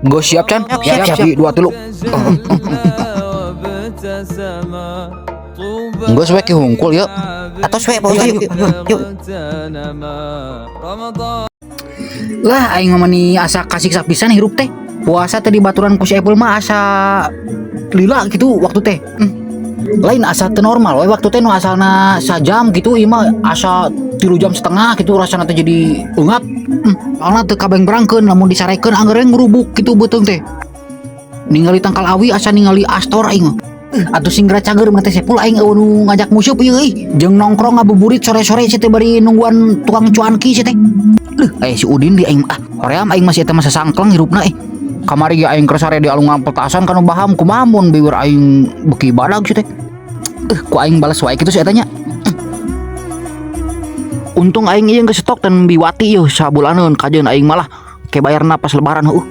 Geus siap can? Siap, siap. Hiji, dua, tilu. Geus we ki hungkul yeuh. Atos we Pak Ustad yuk, yuk, yuk. Lah aing mah meni asa kasiksa pisan hirup teh. Puasa teh dibaturan ku si Epul mah asa lila gitu waktu teh. Lain asa teu normal we waktu teh nu asalna sajam gitu ieu mah asa 3,5 jam gitu rasana teh jadi eungap. Soalna teu kabeng berangkeun lamun disarekeun angger we ngrubuk gitu beuteung teh. Ningali tangkal awi asa ningali astor aing mah. Atuh sing geura cager mah teh Sepul aing eueuh nu ngajak musup ieu euy. Jeung nongkrong ngabuburit sore-sore sia teh bari nungguan tukang cuanki sia teh. Leuh, aya si Udin di aing ah. Hoream aing masih eta mah sasangkleng hirupna eh. Kamari ge aing keur sare di alungan petasan kanu baham kumaha mun biwir aing beuki badag sia teh. Ku aing bales wae kitu si eta nya. Untung aing ieu geus stok dan biwati ieu sabulaneun kajeun aing malah ke bayarna pas lebaran heueuh.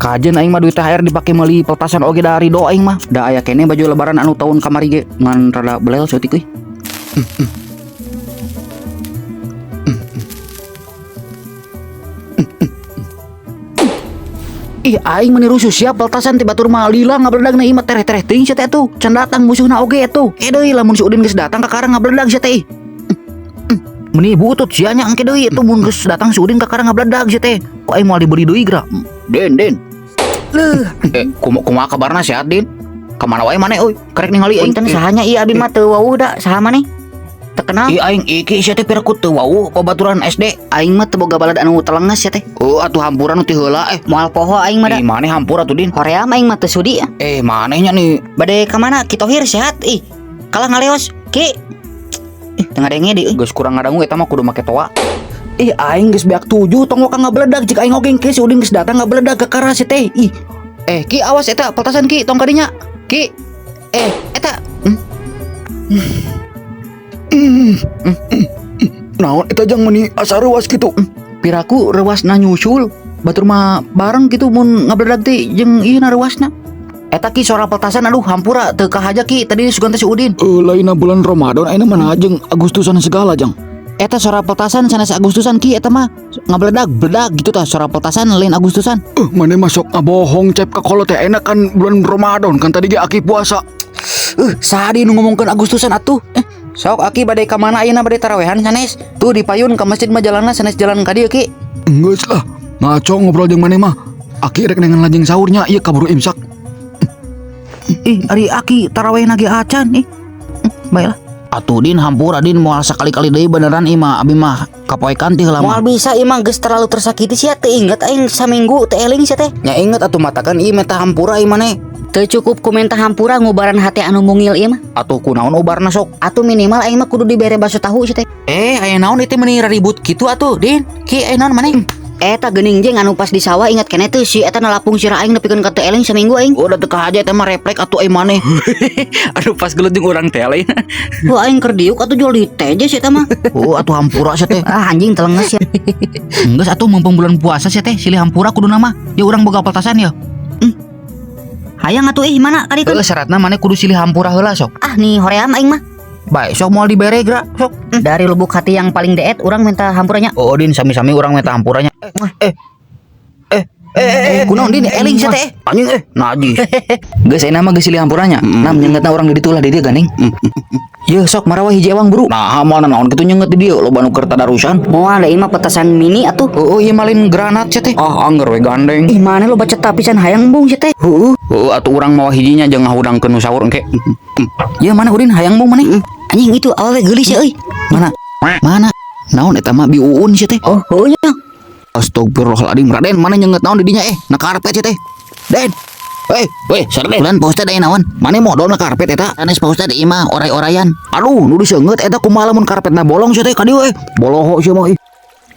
Kajeun aing mah duit THR dipake meuli petasan oge da ridho aing mah. Da aya keneh baju lebaran anu tahun kamari ge ngan rada belel saeutik euy. Ih aing meni rusuh siap peltasan ti batur mah lila ngabledagna ieu mah tereh-tereh teuing sia teh atuh. Can datang musuhna oge atuh. Eh deui lamun si Udin geus datang kakara ngabledag sia teh. Meni butut sia nya engke deui atuh mun geus datang si Udin kakara ngabledag sia teh. Ku aing moal dibeli deui geura. Den, den. Leuh, kumaha kabarna sehat, Din? Kamana wae maneh euy? Karek ningali aing. Punten sahanya ieu abi mah teu wawuh da saha maneh? Teu kenal. Ih aing iki sia teh piraku teu wawuh babaturan SD. Aing mah teu boga balad anu telenges sia teh. Oh atuh hampura nu ti heula eh. Moal poho aing mah da. Ih maneh hampura atuh Din. Hoream aing mah teu sudi. Maneh nya nih. Bade ka mana? Ki Tohir sehat ih. Kalah ngaleos. Ki. Ih teu ngadenge deui euy. Geus kurang ngadangu eta mah kudu make toa. Ih aing geus beak 7 tong waka ngabledag cik aing oge engke si Udin geus datang ngabledag ka kara si teh. Ih. Ki awas eta petasan Ki tong kadinya. Ki. Eta. Naon eta jang meni asa reuas kitu? Piraku reuasna nyusul. Batur mah bareng kitu mun ngabledag teh jeung ieu na reuasna. Eta Ki sora petasan aduh hampura teu kahaja Ki tadi sugan teh si Udin. Lainna bulan Ramadan ayeuna mah jeung Agustusan segala jang. Eta sora petasan sanes Agustusan Ki eta mah ngabledag bledag gitu tah sora petasan lain Agustusan. Maneh mah sok ngabohong cep ka kolot teh enak kan bulan Ramadan kan tadi ge aki puasa. Saha deui nu ngomongkeun Agustusan atuh? Sok aki bade ka mana ayeuna bade tarawehan sanes? Tuh di payun ka masjid mah jalanna sanes jalan ka dieu Ki. Geus lah, ngaco ngobrol jeung maneh mah. Aki rek nengan lajeng sahurnya ieu kaburu imsak. Ih, ari aki tarawehna ge acan ih. Baiklah. Atuh Din hampura Din moal sakali-kali deui beneran ieu mah abi mah kapoekan ti heula mah. Moal bisa ieu mah geus terlalu tersakiti sia teu inget aing saminggu teu eling sia teh. Nya inget atuh matakan ieu menta hampura ieu maneh. Teu cukup ku menta hampura ngubaran hate anu mungil ieu mah. Atuh kunaon ubarna sok? Atuh minimal aing mah kudu dibere bakso tahu sia teh. Aya naon ieu teh meuni ribut kitu atuh Din? Ki aya naon maneh? Eta geuning jeung anu pas di sawah inget keneh teu si eta nalapung sirah aing nepikeun ka teu eling saminggu aing. Oh, da teu kahaja eta mah reflek atuh aing maneh. Aduh pas gelut jeung urang teh lain. Wah aing keur diuk atuh jual di TJ si eta mah. Oh atuh hampura sia teh. Ah anjing telenges sia. Geus atuh mumpung bulan puasa sia teh silih hampura kuduna mah. Ya urang boga petasan ya. Hayang atuh ih mana kali Heuh syaratna maneh kudu silih hampura heula sok. Ah nih hoream aing mah. Bae sok moal dibere geura sok. Dari lubuk hati yang paling deet urang minta hampuranya. Oh Din sami-sami urang minta hampuranya. Kunaon Din eling sia teh. Anjing najis. Geus ayeuna mah geus silih hampuranya. Nam nyengetna urang di ditu lah di dieu gandeng. Yeuh sok marawa hiji ewang buru. Nah moal naon kitu nyenget di dieu loba nu keur tadarusan. Moal da ieu mah petasan mini atuh. Heueuh ieu mah lain granat sia teh. Ah angger we gandeng. Ih maneh loba cetak pisan hayang embung sia teh. Heueuh. Heueuh atuh urang mawa hijinya jeung ngahudangkeun nu sahur engke. Yeuh mana Udin hayang embung maneh? Anjing itu awewe geulis ya euy. Mana? Mana? Naon eta mah biuun sia teh? Oh heueuh nya. Astagfirullahaladzim, Raden, mana nyenget naon di dinya na karpet sia teh. Den. Weh, sarden. Bulan Pak Ustad aya naon? Mane modol na karpet eta? Sanes Pak Ustad ieu mah oray-orayan. Aduh, nu diseungeut eta kumaha lamun karpetna bolong sia teh ka dieu Boloho sia mah ih.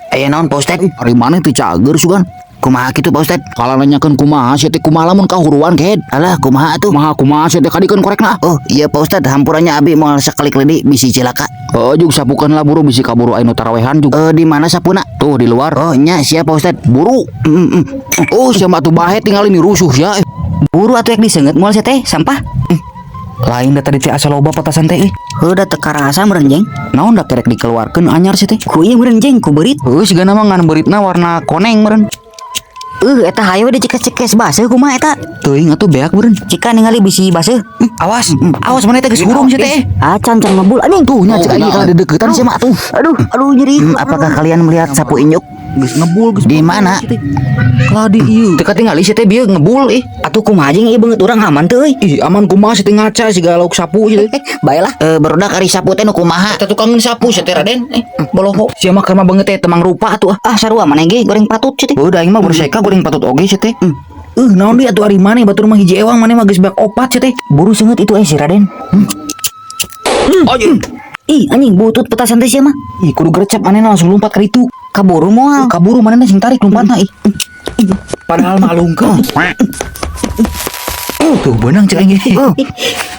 Aya naon Pak Ustad? Ih, ari maneh teu cager sugan. Kumaha kitu Pak Ustad? Kalah nanyakeun kumaha sia teh kumaha lamun kahuruan kehed. Alah kumaha atuh? Maha kumaha sia teh kadikeun korekna. Oh iya Pak Ustad, hampurannya abi moal sakali-kali deui bisi cilaka. Oh jug sapukeun lah buru bisi kaburu anu tarawehan jug. Di mana sapuna? Tuh di luar. Oh nya siap Pak Ustad. Buru. Oh sia mah atuh bahe tinggal ini rusuh sia. Buru atuh ek diseungeut moal sia teh sampah. Lain da tadi teh asa loba petasan teh. Heuh, da teu karasa meureun, Jeng. Naon da kerek dikeluarkeun anyar sih teh? Ku ieu meureun, Jeng, ku beurit. Heuh, sigana mah ngan beuritna warna koneng meureun. Eta hayo dicekes-cekes baseuh, kumaha eta? Teuing atuh, beak meureun. Cika ningali bisi baseuh. Awas, awas, maneh teh geus hurung sih teh. Acan can ngebul, anjing. Tuh nya, cek aing kalau dideketan sih mah tuh. Aduh, aduh, nyeri. Apakah kalian melihat sapu injuk? Geus ngebul, geus. Di mana? Keladi ieu. Teu katingali sih teh bieu ngebul ih. Atuh kumaha, Jeng, ieu beungeut urang aman teu euy? Ih, aman kumaha sih teh, ngaca siga lauk sapu sih teh. Baelah. Eh, barudak, ari sapu teh nu kumaha? Eta tukang sapu sih teh, Raden. Eh, boloho. Sia mah keur mah beungeut teh temang rupa atuh ah. Ah, sarua maneh ge goreng patut sih teh. Heuh, da aing mah berseka goreng patut oge sih teh. Naon deui atuh ari maneh? Batur mah hiji ewang, maneh mah geus beak opat sih teh. Buru seungeut itu eh si Raden. Anjing. Ih, anjing, butut petasan teh sia mah. Ih, kudu gercep maneh langsung lompat ke itu. Kaburu moal. Kaburu maneh sing tarik lompatna ih. Padahal malungkeun. Tuh beunang cek aing ge.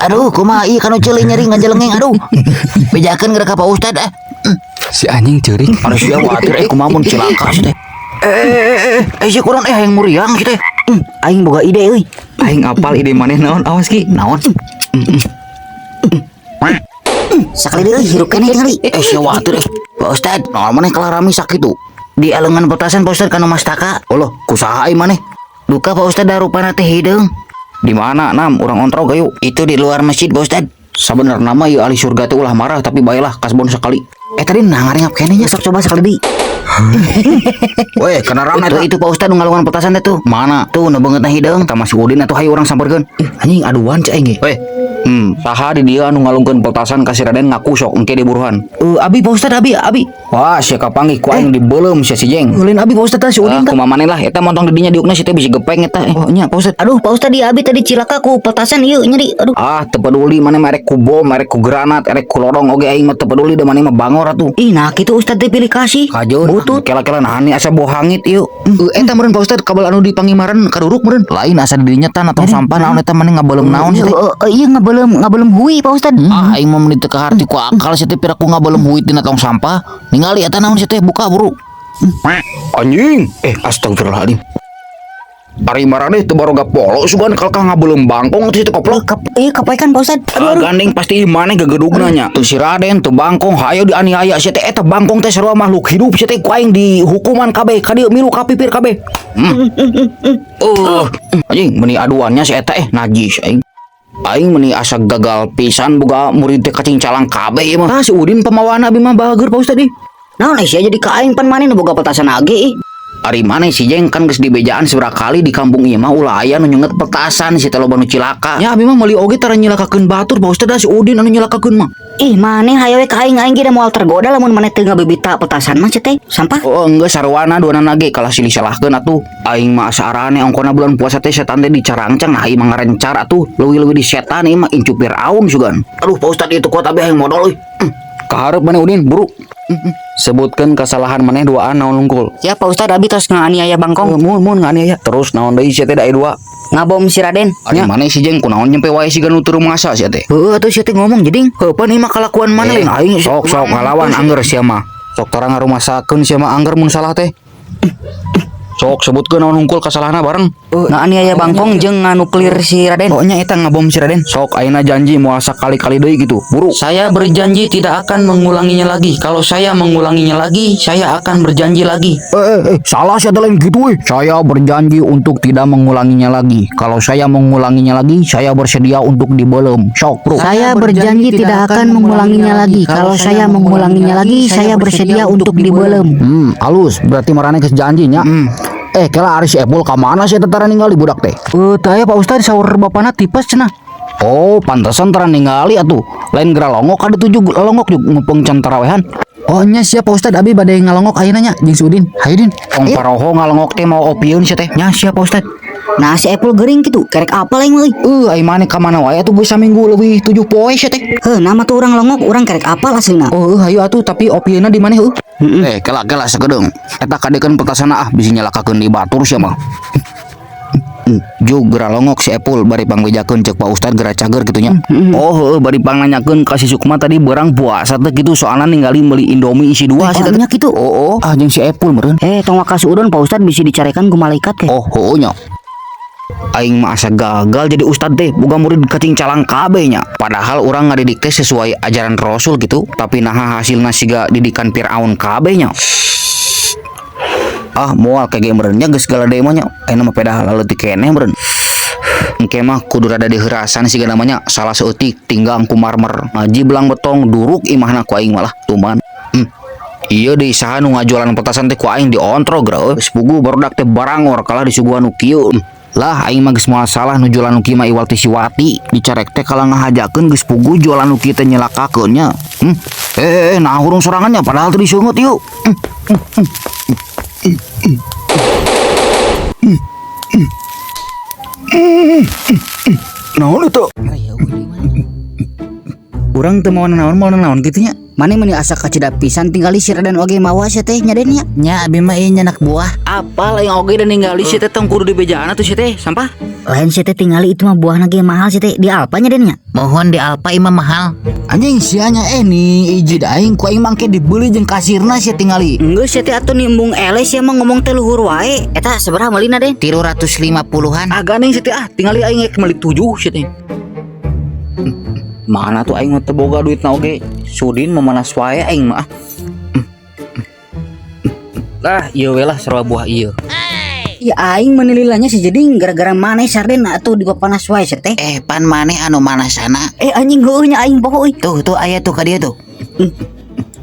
Aduh, kumaha ieu kanu ceuli, nyeri ngajelengeng, aduh. Bejakeun geura ka Pak Ustad ah. Si anjing ceurik. Aduh, sia watir eh, kumaha mun cilaka sih teh. Eh eh eh eh, si kurang eh hayang muriang sih teh. Aing boga ide euy. Aing apal ide maneh naon, awas ki. Naon? Sakali deui euy, hirup keneh tingali. Eh, sia watir eh. Pak Ustad, Naon maneh kalah rame sakitu? Di alengan petasan, Pak Ustad, kanu mastaka. Allah, kusaha ai maneh? Duka, Pak Ustad, da rupana teh hideung. Di mana nam urang ontrog ayo? Itu di luar masjid, Pak Ustad. Sabenerna mah ieu ahli surga teh ulah marah, tapi baelah kasbon sekali. Eh, tadi nah ngaringap keneh nya. Sok coba sekali deui. Weh, kana rame Itu eta. itu Pak Ustad nu ngalungan petasan teh tuh. Mana? Tuh nu beungeutna hideung. Eta masih Udin atuh, hayu urang samperkeun. Ih, anjing, aduan cek aing ge. Weh. Saha di dieu anu ngalungkeun petasan ka si Raden, ngaku sok, engke diburuhan. Eh, abi Pak Ustad, abi, abi. Wah, sia kapanggih ku aing dibeuleum sia si Jeng. Lain abi, Pak Ustad, tah si Udin tah. Kumaha maneh lah, eta montong di dinya diukna si teh bisi gepeng eta. Oh nya, Pak Ustad. Aduh, Pak Ustad, di abi tadi cilaka ku petasan ieu, nyeri. Aduh. Ah, teu peduli maneh mah erek ku bom, erek ku granat, erek ku lodong oge aing mah teu peduli, da maneh mah bangor atuh. Ih, nah kitu Ustad teh pilih kasih. Kajeun, Butut. Kela-kela nahan asa bau hangit ieu. Eta meureun Pak Ustad kabel anu di pangimaran kaduruk meureun. Lain, asa di dinya tan atau sampah naon eta, maneh ngabeuleum naon sih teh? Iya, ngabeuleum ngabeuleum hui, Pak Ustad. Ah, aing mah meuni teu kaharti ku akal sih teh, piraku ngabeuleum hui tina tong sampah. Ningali eta naon sih teh, buka buru. Anjing, eh, astagfirullahaladzim. Ari maraneh teu baroga polo sugan kalkah ngabeuleum bangkong atuh situ koplok. Iya, kapaekan, Pak Ustad. Aduh, Ah, aduh. gandeng pasti maneh gegedugna nya. Teu si Raden, teu bangkong, hayo dianiaya sia teh. Eta bangkong teh sarua makhluk hidup sia teh, ku aing dihukuman kabeh ka dieu, milu ka pipir kabeh. Anjing, meuni aduannya si eta eh, najis aing. Aing meuni asa gagal pisan boga murid teh, kacing calang kabeh ieu mah. Ah, si Udin pamawana, abi mah bager, Pak Ustad ih. Naon eh sia jadi ka aing, pan maneh nu boga petasan age ih. Ari maneh si Jeng, kan geus dibejaan seberapa kali di kampung ieu mah ulah aya nu nyenget petasan si teh, loba nu cilaka. Ya abi mah meuli oge tara nyilakakeun batur, Pak Ustad, da si Udin anu nyilakakeun mah. Ih, maneh hayo we ka aing, aing ge da moal tergoda lamun maneh teu ngabibita petasan mah sia teh. Sampah. Oh enggak, sarwana duanana ge kalah silih salahkeun atuh. Aing mah asa arane ongkona bulan puasa teh setan teh dicarangcang, nah aing mah ngarencar atuh. Leuwih-leuwih di setan ieu mah incu Firaun sugan. Aduh, Pak Ustad, itu kuat abi hayang modol euy. Kaharep maneh Udin, buru. Sebutkeun kesalahan maneh duaan naon lungkul. Ya Pak Ustad, abi tos nganiaya bangkong. Oh, mun mun nganiaya. Terus naon deui sia teh, da dua? Ngabom si Raden. Ari maneh si Jeng kunaon nyempe wae siga nu teu rumasa sia teh? Heuh atuh, sia teh ngomong jeding. Heuh, pan ieu mah kalakuan maneh, lain aing. Sok sok ngalawan angger sia mah. Sok tara ngarumasakeun sia mah angger mun salah teh. Sok sebutkeun naon hungkul kasalahna bareng. Nganiaya bangkong jeung nganuklir si Raden. Oh nya, eta ngabom si Raden. Sok ayeuna janji moal sakali-kali deui gitu. Buru. Saya berjanji tidak akan mengulanginya lagi. Kalau saya mengulanginya lagi, saya akan berjanji lagi. Eh eh eh, salah sih, ada lain gitu eh. Saya berjanji untuk tidak mengulanginya lagi. Kalau saya mengulanginya lagi, saya bersedia untuk dibelem. Sok, bro. Saya berjanji tidak akan mengulanginya lagi. Kalau saya mengulanginya lagi, saya bersedia untuk dibelem. Halus. Berarti maraneh geus janjinya. Eh, kela ari si Epul ka mana sih eta, tara ningali budak teh? Eh, teu aya, Pak Ustad, saur bapana tipes cenah. Oh, pantesan tara ningali atuh. Lain geura longok ada tujuh longok juga ngupeng can tarawehan. Oh nya siap, Pak Ustad, abi bade ngalongok ayeuna nya jeung si Udin. Hayu, Din. Tong paroho ngalongok teh mau opieun sia teh. Nya siap, Pak Ustad. Nah, si Epul gering gitu. Kerek apa lain euy. Eh, ai maneh ka mana wae atuh, geus saminggu leuwih 7 poe sia teh. Heuh, nama tuh urang longok, urang kerek apal aslina. Oh, hayu atuh, tapi opieuna di maneh heuh. Eh, kela kela sakedeung. Eta kadekeun petasana ah, bisi nyalakakeun di batur sia mah. Jug geura longok si Epul, bari pangbejakeun ceuk Pak Ustad geura cager kitu nya. Oh heueuh, bari pangnanyakeun ka si Sukma tadi beurang puasa teh kitu, soalna ningali meuli Indomie isi dua sih Oh, teh. nya kitu. Oh, ah jeung si Epul meureun. Eh, tong waka suudon, Pak Ustad, bisi dicarekan ku malaikat teh. Oh, heueuh nya. Aing mah asa gagal jadi ustad teh, boga murid kacingcalang kabeh nya. Padahal urang ngadidik teh sesuai ajaran Rasul gitu, tapi naha hasilna siga didikan Fir'aun kabeh nya. Ah, moal kayak meureun nya, geus galede mah nya. Ayeuna mah pedah laleutik keneh meureun. Engke mah kudu rada diheurasan siga namanya, salah seutik tinggang ku marmer. Ngaji belang betong duruk imahna ku aing malah tuman. Iya deui, saha nu ngajualan petasan teh, ku aing diontrog geura. Geus puguh barudak teh barangor kalah disuguhan nu kieu. Lah, aing mah geus moal salah nu jualan nu kieu mah, iwal ti si Wati. Dicarek teh kalah ngahajakeun, geus puguh jualan nu kieu teh nyelakakeun nya. Eh, eh, nah hurung sorangannya padahal teu diseungeut ieu. Naon itu? Urang teu mawa naon, mawa naon kitu nya. Maneh meni asa kacida pisan tinggali si Raden oge mawa sia teh nya, Den, nya. Nya, abi mah ieu nyanak buah. Apal aing oge dan ningali si teh, tong kudu dibejaan atuh si teh sampah. Lain sia teh, tingali itu mah buahna ge mahal sia teh, di Alfa nya, Den, nya. Mohon, di Alfa imah mahal. Anjing sia nya, eh nih ijid aing, ku aing mangke dibeli jeung kasirna sia tingali. Enggeus sia teh atuh, nimbung eleh sia mah, ngomong teh luhur wae. Eta sabaraha meulina, Den? 350-an. Ah, gandeng si teh, ah tingali aing rek meuli 7 si teh. Mana tuh aing mah teu boga duitna oge. Sudin memanas wae aing mah. Lah, ieu we lah, sarua buah ieu. Ya aing menilainya sih, jadi gara-gara maneh sarden atuh dipapanas wae sia teh. Eh, pan maneh anu manasana. Eh, anjing, heueuh nya, aing poho euy. Tuh tuh aya tuh ka dieu tuh.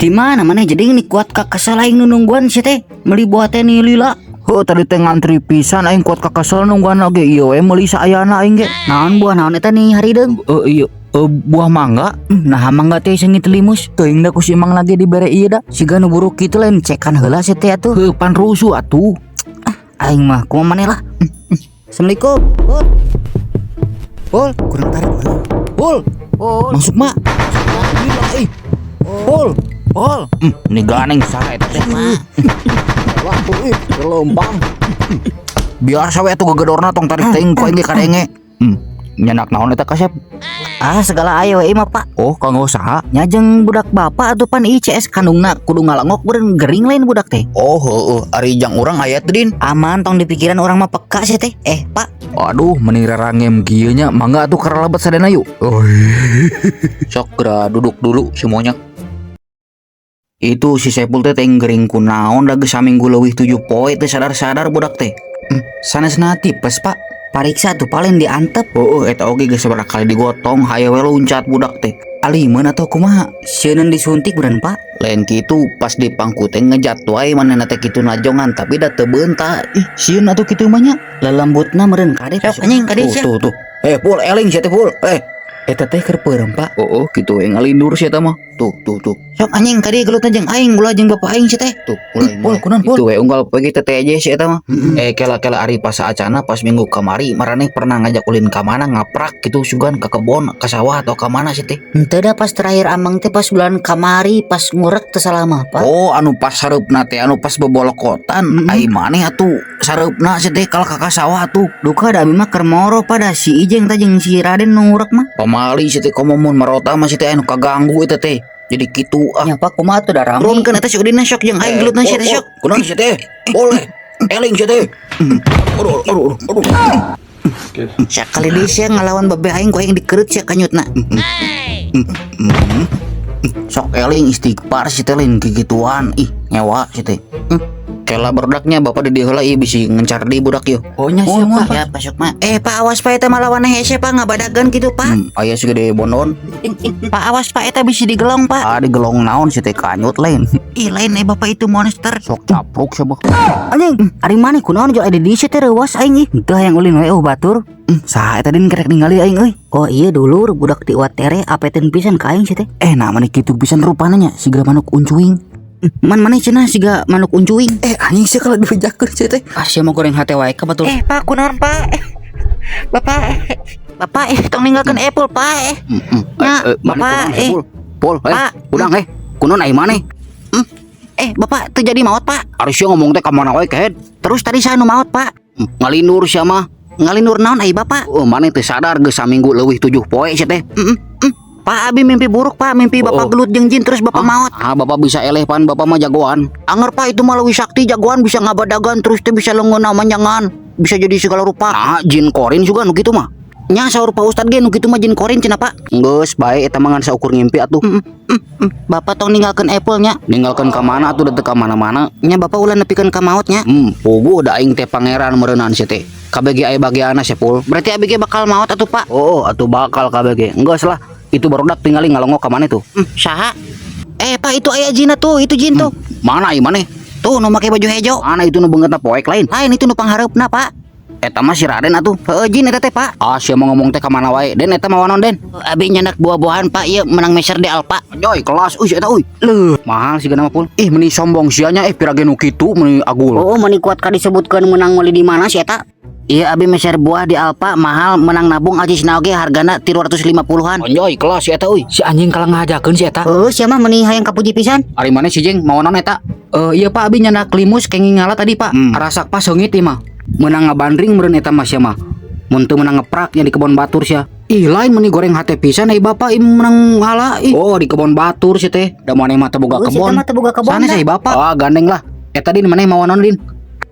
Di mana maneh jadi ini kuat ka kesel aing nu nungguan sia teh meuli buah teh ni lila. Heuh, tadi teh ngantri pisan aing, kuat ka kesel nungguan oge, ieu we meuli saayana aing ge. Naon, buah naon eta nih harideung? Eh, iya, buah mangga. Nah, mangga teh seungit limus. Teuing da ku si Mang lagi dibere ieu da. Siga nu buruk kitu, lain cekan heula sia teh atuh. Heuh, pan rusuh atuh. Aing mah kumaha maneh lah. Assalamualaikum. Pul. Pul, kurang tarik. Pul, Pul. masuk mak. Gila ih. Pul, pul. Ini ganeng saha eta teh? Wah, tuh ih, lempang. Biasa we atuh gegedorna, tong tarik teuing ku aing ge kadenge. Nyanak naon eta, kasep? Ah, segala ayo we mah, Pak. Oh, kanggo saha? Nya jeung budak bapak atuh, pan ieu CS kandungna kudu ngalengok beureun, gering lain budak teh. Oh, heueuh, ari jang urang aya teu, Din? Aman, tong dipikiran, urang mah peka sih teh. Eh, Pak. Aduh, mending rarangem kieu nya, mangga atuh karalebet sadayana yuk. Oh, Sok geura duduk dulu semuanya. Itu si Sepul teh teh gering kunaon da, geus saminggu leuwih 7 poe teu sadar-sadar budak teh. Sanesna tipes, Pak. Pariksa tuh, paling diantep. Heueuh, eta oge geus sabaraha kali digotong, hayo we luncat budak teh. Alimeun atau kumaha? Sieun disuntik beureun, Pak. Lain kitu, pas dipangku teh ngejat wae manehna teh kitu najongan, tapi da teu beunta. Ih, sieun atuh kitu mah nya. Lelembutna meureun, kade. Sok anjing ka dieu Tuh, sia. tuh, tuh. Eh, Pul, eling sia teh, Pul. Eh, Eta teh keur peureum, Pak. Oh, kitu we ngalindur sia eta mah. Tuh, tuh, tuh. Sok anjing ka dieu, gelutna jeung aing, ulah jeung bapak aing sia teh. Tuh, mulai, Pul, mulai. kunaon, Pul? Itu we unggal poe ge teh aja si eta mah. Eh, kela-kela, ari pas acana pas minggu kamari maraneh pernah ngajak ulin ka mana, ngaprak gitu, sugan ke kebon, ke sawah atau ka mana sih teh? Henteu da, pas terakhir amang teh pas bulan kamari, pas ngurek teu salah mah, Pak. Oh, anu pas sareupna teh, anu pas bebolokotan, ai maneh atuh sareupna sih teh kalau ka sawah atuh. Duka da abi mah keur moro pada si Ijeng teh jeung si Raden nu ngurek mah. Pamali sih teh, komo mun marota mah sih teh anu kaganggu eta teh. Jadi kitu ah. Nya Pak, kumaha tuh, da rame. Turunkeun eta si Udinna sok jeung aing gelutna sia teh sok. Kunaon sih teh? Boleh. Eling sih teh. Aduh, aduh, aduh. Sakali deui sia ngalawan babe aing, ku aing dikereut sia kanyutna. Sok eling istighfar sih teh, lain kikituan. Ih, nyewa sih teh. Kela berdaknya bapak di dieu heula ieu, bisi ngencar di budak ieu. Oh nya, siap, Pak. Ya, Pak Sukma. Eh, Pak, awas Pak, eta malawan hese Pak, ngabadagan gitu, Pak. Aya segede bondon. Pak, awas Pak, eta bisi digelong, Pak. Ah, digelong naon sih teh, kanyut lain. Ih, lain eh bapak itu monster. Sok capruk siapa. Anjing, ari maneh kunaon jo di dieu teh, reuwas aing ih. Henteu hayang ulin we oh batur. Saha eta, Din, kerek ningali aing euy. Oh iya, dulur budak di Watere, apeteun pisan ka aing sih teh. Eh, nah maneh kitu pisan rupana nya, siga manuk uncuing. Man maneh cenah siga manuk uncuing. Eh, anjing sia kalau dibejakeun sia teh. Ah, sia mah goreng hate wae ka batur. Eh, Pak, kunaon, Pak? Eh, Bapak, Bapak, eh, tong ninggalkeun Epul, Pak. Eh. Ya, Bapak, eh. Pul, Pul, eh, Pak. udang eh, kunaon ai maneh? Eh, Bapak teu jadi maot, Pak. Ari sia ngomong teh ka mana wae kehed. Terus tadi saha nu maot, Pak? Ngalindur sia mah. Ngalindur naon ai Bapak? Oh, maneh teu sadar geus saminggu leuwih 7 poe sia teh. Pak, abi mimpi buruk, Pak, mimpi Bapak Oh. gelut jeung jin terus Bapak maot. Ah, bapak bisa eleh pan, bapak mah jagoan. Anger Pak, itu mah leuwih sakti jagoan, bisa ngabadagan terus teh bisa leungeunna manjangan. Bisa jadi segala rupa. Nah, jin korin juga nu kitu mah. Nya saur Pak Ustad ge nu kitu mah jin korin cenah, Pak. Geus bae eta mah ngan saukur ngimpi atuh. Bapak tong ninggalkeun Epul nya. Ninggalkeun ka mana atuh, da teu ka mana-mana. Nya bapak ulah nepikeun ka maot nya. Puguh da aing teh pangeran meureunan sia teh. Kabeh ge aya bagianna sia, Pul. Berarti abi ge bakal maot atuh, Pak. Oh, atuh bakal kabeh ge. Enggeus lah. Itu barudak tingali ngalongok ka mana tuh. Saha? Eh, Pak, itu aya jinna tuh, itu jin tuh. Mana ieu maneh? Tuh nu make baju hejo. Mana itu nu beungeutna poek lain? Lain, itu nu panghareupna, Pak. Eta mah si Raden atuh. Heeh, jin eta teh, Pak. Ah, sia mau ngomong teh ka mana wae. Den, eta mawa naon, Den? Abi nyandak buah-buahan, Pak, ieu menang meser di Alfa. Anjoy, kelas euy eta euy. Leuh, mahal sih mah, Pul. Ih, meni sombong sia nya eh, pira ge nu kitu meni agul. Oh, meni kuat ka disebutkeun menang meuli di mana sih eta? Iya, abi meser buah di Alfa mahal, menang nabung acisna oge hargana 350-an. Anjoy, kelas si eta euy. Si anjing kalah ngajakeun si eta. Heuh, sia mah meni hayang kapuji pisan. Ari maneh si Jeng mawa naon eta? Eh, iya Pak, abi nyandak limus kenging ngala tadi, Pak. Rasak pas seungit ieu mah. Menang ngabandring meureun eta mah sia mah. Mun teu menang ngeprak nya di kebon batur sia. Ih, lain meni goreng hate pisan ai bapak ih menang ngala ih. Oh, di kebon batur sih teh. Da maneh mah teu boga Heuh, si kebon. eta mah teu boga kebon Sanes dah. ai bapak. Ah, gandeng lah. Eta din maneh mawa naon, Din?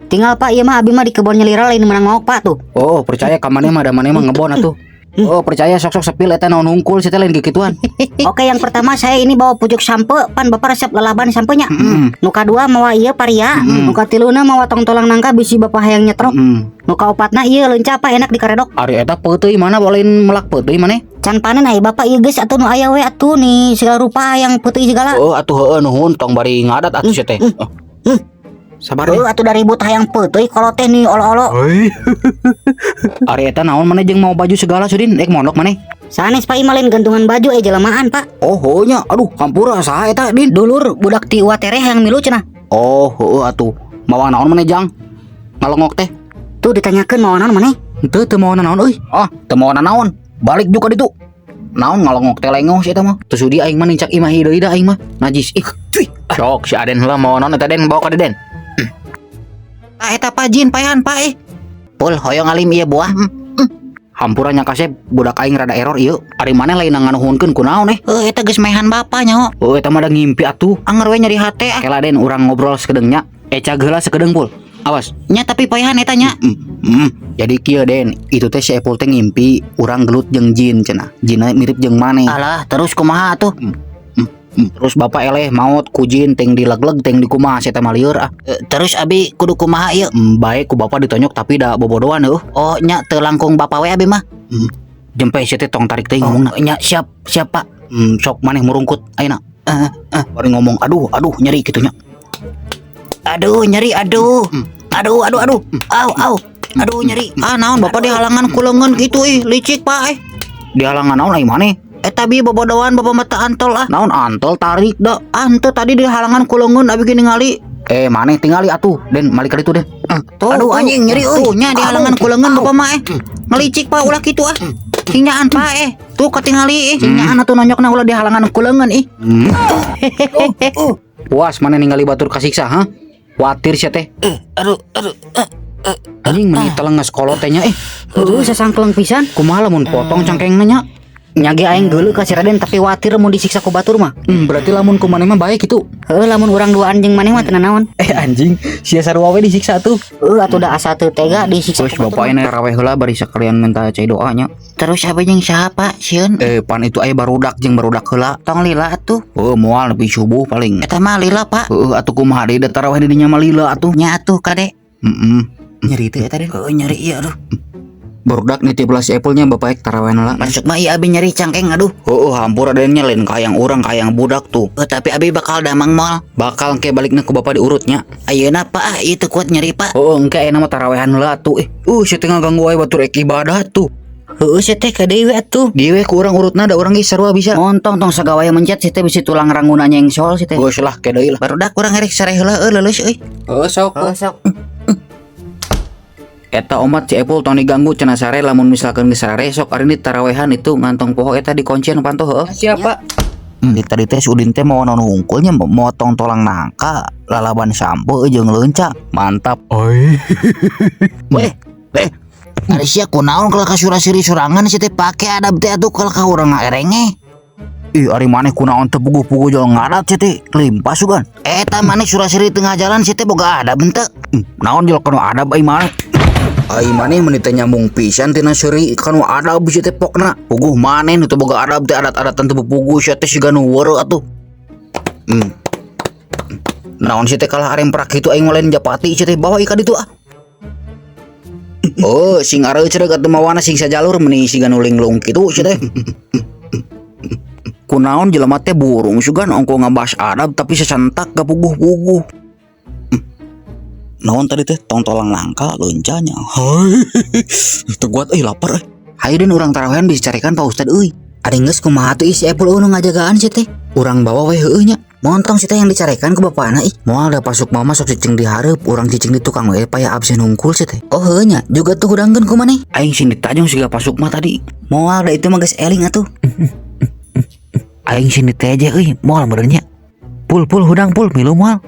Tinggal, Pak, ieu mah abi mah di kebon nyelira, lain menang maok, Pak, tuh. Oh, percaya ka maneh mah, da maneh mah ngebon atuh. Oh, percaya sok-sok sepil eta naon hungkul sih teh, lain kikituan. Oke, yang pertama saya ini bawa pucuk sampe, pan bapak resep lalaban sampenya. Nu kadua mawa ieu paria, nu katiluna mawa tongtolang nangka bisi bapak hayang nyetrok. Nu kaopatna ieu leunca, Pak, enak dikaredok. Ari eta peuteuy mana, lain melak peuteuy maneh? Can panen ai bapak ieu geus atuh nu aya we atuh nih segala rupa yang putih segala. Oh, atuh heueuh nuhun, tong bari ngadat atuh sia teh. Oh. Sabar Heuh deh. atuh dari ribut hayang peuteui kalau teh nih olo-olo. Ari eta naon maneh jeung mau baju segala sudin rek mondok maneh? Sanes, Pak, ieu mah lain gantungan baju eh jelemaan, Pak. Oh, heueuh nya. Aduh, hampura saha eta, Din? Dulur budak ti Uwa Tereh yang milu cenah. Oh, heueuh atuh. Mawa naon maneh, Jang? Ngalongok teh. Tuh ditanyakeun mawa naon maneh? Henteu, teu mawa naon euy. Ah, teu mawa naon. Balik juga ditu. Naon ngalongok teh lengoh si eta mah. Teu sudi aing mah nincak imah deui da aing mah. Najis ih. Cuy. Sok si Aden heula mawa naon eta, Den, bawa ka Den. Pak, eta Pak jin payan, Pak eh. Pul, hoyong alim ieu buah. Hampura nya kasep, budak aing rada error ieu. Ari maneh lain nganuhunkeun kunaon eh? Heuh, eta geus maehan bapak nyaho. Oh, eta mah da ngimpi atuh. Anger we nyeri hate ah. Kela, Den, urang ngobrol sakedeung nya. Eca heula sakedeung, Pul. Awas. Nya tapi payahan eta nya. Jadi kieu, Den, itu teh si Epul teh ngimpi urang gelut jeung jin cenah. Jinna mirip jeung maneh. Alah, terus kumaha atuh? Terus bapak eleh maot ku jin, ting dilegleg ting dikumaha sia teh mah lieur ah. Eh, terus abi kudu kumaha ieu? Bae ku bapak ditonyok tapi da bobodoan heuh. Oh nya, teu langkung bapak we abi mah. Jempe sia teh tong tarik teuing ngomongna. Oh, nya siap siap, Pak. Sok maneh murungkut ayeuna. Eh. Bari ngomong aduh aduh nyeri kitu nya. Aduh nyeri, aduh. Aduh aduh aduh. Au au. Aduh nyeri. Ah, naon bapak dihalangan ku leungeun kitu ih, licik, Pak eh. Dihalangan naon ai maneh? Eta bi bobodoan bapak mata antol ah. Naon antol, tarik da. Ah, henteu, tadi dihalangan ku leungeun abi ge ningali. Eh, maneh tingali atuh, Den, malik ka ditu, Den. Tuh, Aduh, tuh. anjing nyeri euy. Tuh nya dihalangan ku leungeun bapak mah eh. Ngelicik, Pak, ulah kitu ah. Sing nyaan, Pak eh. Tuh katingali ih, sing nyaan atuh nonyokna ulah dihalangan ku leungeun ih. Puas maneh ningali batur kasiksa, ha? Watir sia teh. Aduh, aduh. Anjing meni telenges kolot teh nya eh. Heuh, sasangkleng pisan. Kumaha lamun potong cangkengna nya? Nya ge aing geuleuh ka si Raden tapi watir mun disiksa ku batur mah. Berarti lamun ku maneh mah bae kitu. Heuh, lamun urang duaan jeung maneh mah teu nanaon. Eh, anjing, sia sarua we disiksa tuh. Heuh atuh da asa teu tega disiksa Terus ku batur. bapak ini taraweh heula bari sekalian minta cai doa nya. Terus abi jeung saha, Pak? Sieun. Eh, pan itu aya barudak jeung barudak heula. Tong lila atuh. Heuh, moal nepi subuh paling. Eta mah lila, Pak. Heuh atuh kumaha deui da taraweh di dinya mah lila atuh. Nya atuh kade. Heeh. Nyeri teh eta, Den. Heuh, nyeri ieu aduh. Barudak nitip lah si Apple-nya, bapak ek taraweh heula. Masuk mah ieu abi nyeri cangkeng aduh. Heuh, hampura Den nya, lain kayang urang kayang budak tuh. Eh, tapi abi bakal damang moal. Bakal engke balikna ku bapak diurutnya. Ayeuna, Pak, ah ieu teu kuat nyeri, Pak. Oh, engke aya nama tarawehan heula atuh. Eh, sia teh ngaganggu wae batur ek ibadah tuh. Heueuh sia teh kade we atuh. Dieu we ku urang urutna da urang ge sarua bisa. Montong tong sagawaya mencet si teh bisi tulang ranguna nyengsol si teh. Geus lah ke deui lah. Barudak urang erek sare heula euy leuleus euy. Heuh sok. Heuh sok. Eta omat si Apple tong diganggu cenah sare, lamun misalkan geus sare sok ari ini tarawehan itu ngantong poho eta dikuncian panto heuh. Siap, Pak. Di tadi teh si Udin teh mau naon hungkulnya, motong tolang nangka, lalaban sampo jeung leunca. Mantap. Oi. Weh, weh. Ari sia kunaon kalau ka sura-siri sorangan sia teh, pake adab teh atuh kalau ka urang ngarenge. Ih, ari maneh kunaon teu puguh-puguh jol ngadat sia teh, limpas sugan. Eta maneh sura-siri tengah jalan sia teh boga adab henteu? Naon jol kono adab ai maneh. Ai maneh meni teu nyambung pisan tina seuri kanu adab sia teh pokna. Puguh maneh nu teu boga adab teh adat-adatan teu puguh sia teh siga nu weureu atuh. Naon sia teh kalah aremprak kitu aing mah lain japati sia teh bawa ka ditu ah. Oh, sing areucreug atuh mawana sing sajalur meni siga nu linglung kitu sia teh. Kunaon jelema teh burung sugan ongko ngabahas adab tapi sasentak gapuguh-puguh. Naon tadi teh tongtolang nangka leuncanya. Hai. Teu kuat euy lapar euy. Hayu den urang tarawehan bisa carekan Pak Ustad euy. Ari geus kumaha atuh ih si Epul euy nu ngajagaan sia teh. Urang bawa we heueuh nya. Montong si teh yang dicarekan ku bapana ih. Moal da pasuk mama sok cicing di hareup, urang cicing di tukang we paya absen hungkul sia teh. Oh heueuh nya, juga tuh hudangkeun ku maneh. Aing sing ditajong siga pasuk mah tadi. Moal da itu mah geus eling atuh. Aing sing diteje euy, moal meureun nya. Pul pul hudang pul milu moal.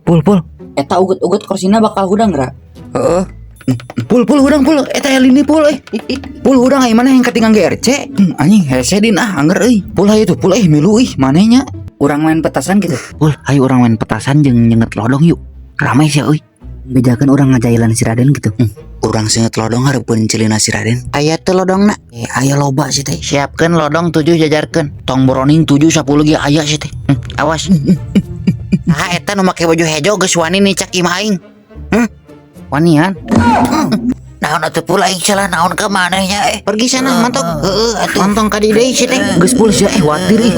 Pul pul. Eta uget-uget korsina bakal hudang ra. Heeh. Pul pul hudang pul eta lini pul euy. Pul hudang ai maneh yang katingang GRC. Anjing hese din ah anger euy. Pul hayu tuh pul euy milu ih maneh nya. Urang main petasan gitu. Pul hayu urang main petasan jeung nyenget lodong yuk. Ramai sih euy. Bejakeun urang ngajailan si Raden gitu. Urang senget lodong hareupeun celina si Raden. Aya teu lodongna? Aya loba sih teh. Siapkeun lodong 7 jajarkeun. Tong boroning 7 10 ge aya sih teh. Awas. Nah, eta nu make baju hejo geus wani nicak imah aing. Wanian. Naon atuh pul aing salah naon ka manehnya eh. Pergi sana mantok. Heeh atuh. Montong ka di deui si teh. Geus pul sia watir ih.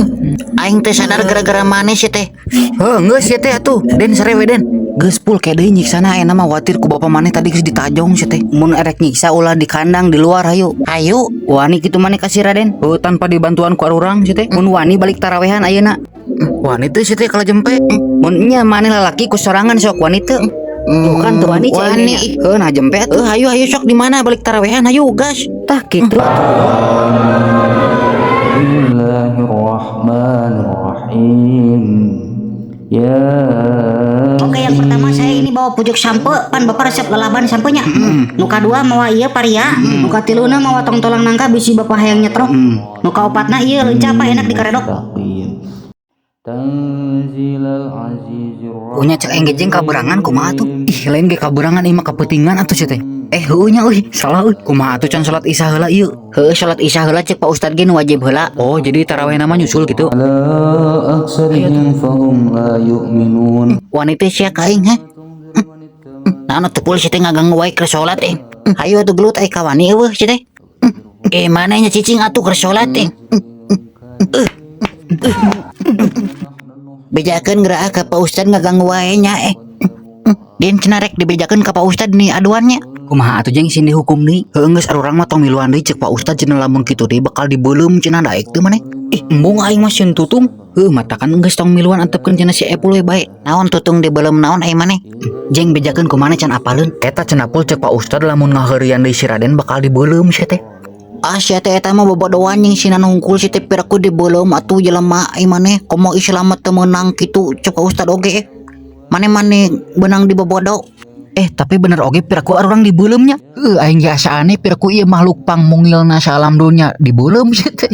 Aing teh sadar gara-gara maneh si teh. Heuh geus sia teh atuh. Den sarewe den. Geus pul ke deui nyiksana ayeuna mah watir ku bapa maneh tadi geus ditajong sia teh. Mun erek nyiksa ulah di kandang di luar hayu. Hayu. Wani kitu maneh ka si Raden. Heuh tanpa dibantuan ku arurang sia teh. Mun wani balik tarawehan ayeuna. Wani teh sia teh kalah jempe. Mun nya maneh lalaki ku sorangan sok wani teu. Tuh kan tuh wani cek Wani. Heuh nah jempe atuh. Hayu hayu sok di mana balik tarawehan hayu gas. Tah kitu. Bismillahirrahmanirrahim. Ya. Oke, yang pertama saya ini bawa pucuk sampe, pan bapak resep lalaban sampenya. Nu kadua mawa ieu paria, nu katiluna mawa tongtolang nangka bisi bapak hayang nyetrok. Nu kaopatna ieu leunca apa enak dikaredok. Tanzilal azizir Unya cek aing ge jeung kaberangan kumaha tuh? Ih lain ge kaberangan ieu mah kapeutingan atuh sia teh. Heueuh nya euy, salah euy. Kumaha atuh can salat isya heula ieu? Heueuh salat isya heula cek Pak Ustad ge nu wajib heula. Oh, jadi tarawehna mah nyusul gitu. Ala aksarihim fahum la yu'minun. Wani teh sia ka aing heh. Naon atuh pul sia teh ngaganggu wae keur salat eh. Hayu atuh gelut ai kawani eueuh sia teh. Maneh nya cicing atuh keur salat eh. Bejakeun geura ka Pak Ustad ngaganggu wae nya eh. Din cenah rek dibejakeun ka Pak Ustad nih aduannya. Kumaha atuh jeung sing dihukum deui? Heueuh geus arurang mah tong miluan deui cek Pak Ustad cenah lamun kitu deui bakal dibeuleum cenah daek teu maneh. Ih embung aing mah sieun tutung. Heueuh matakan geus tong miluan antepkeun cenah si Epul we bae. Naon tutung dibeuleum naon ai maneh? Jeung bejakeun kumaha can apaleun? Eta cenah pul cek Pak Ustad lamun ngaheureuyan deui si Raden bakal dibeuleum sia teh. Ah sia teh eta mah bobodoan jeung sinan hungkul si teh piraku dibeuleum atuh jelema ai maneh komo Islam mah teu meunang kitu cek Pak Ustad oge. Mane-mane beunang dibobodo. Tapi bener oge piraku arurang dibeuleum nya. Heuh aing ge asa aneh piraku ieu makhluk pangmungilna saalam dunya dibeuleum sia teh.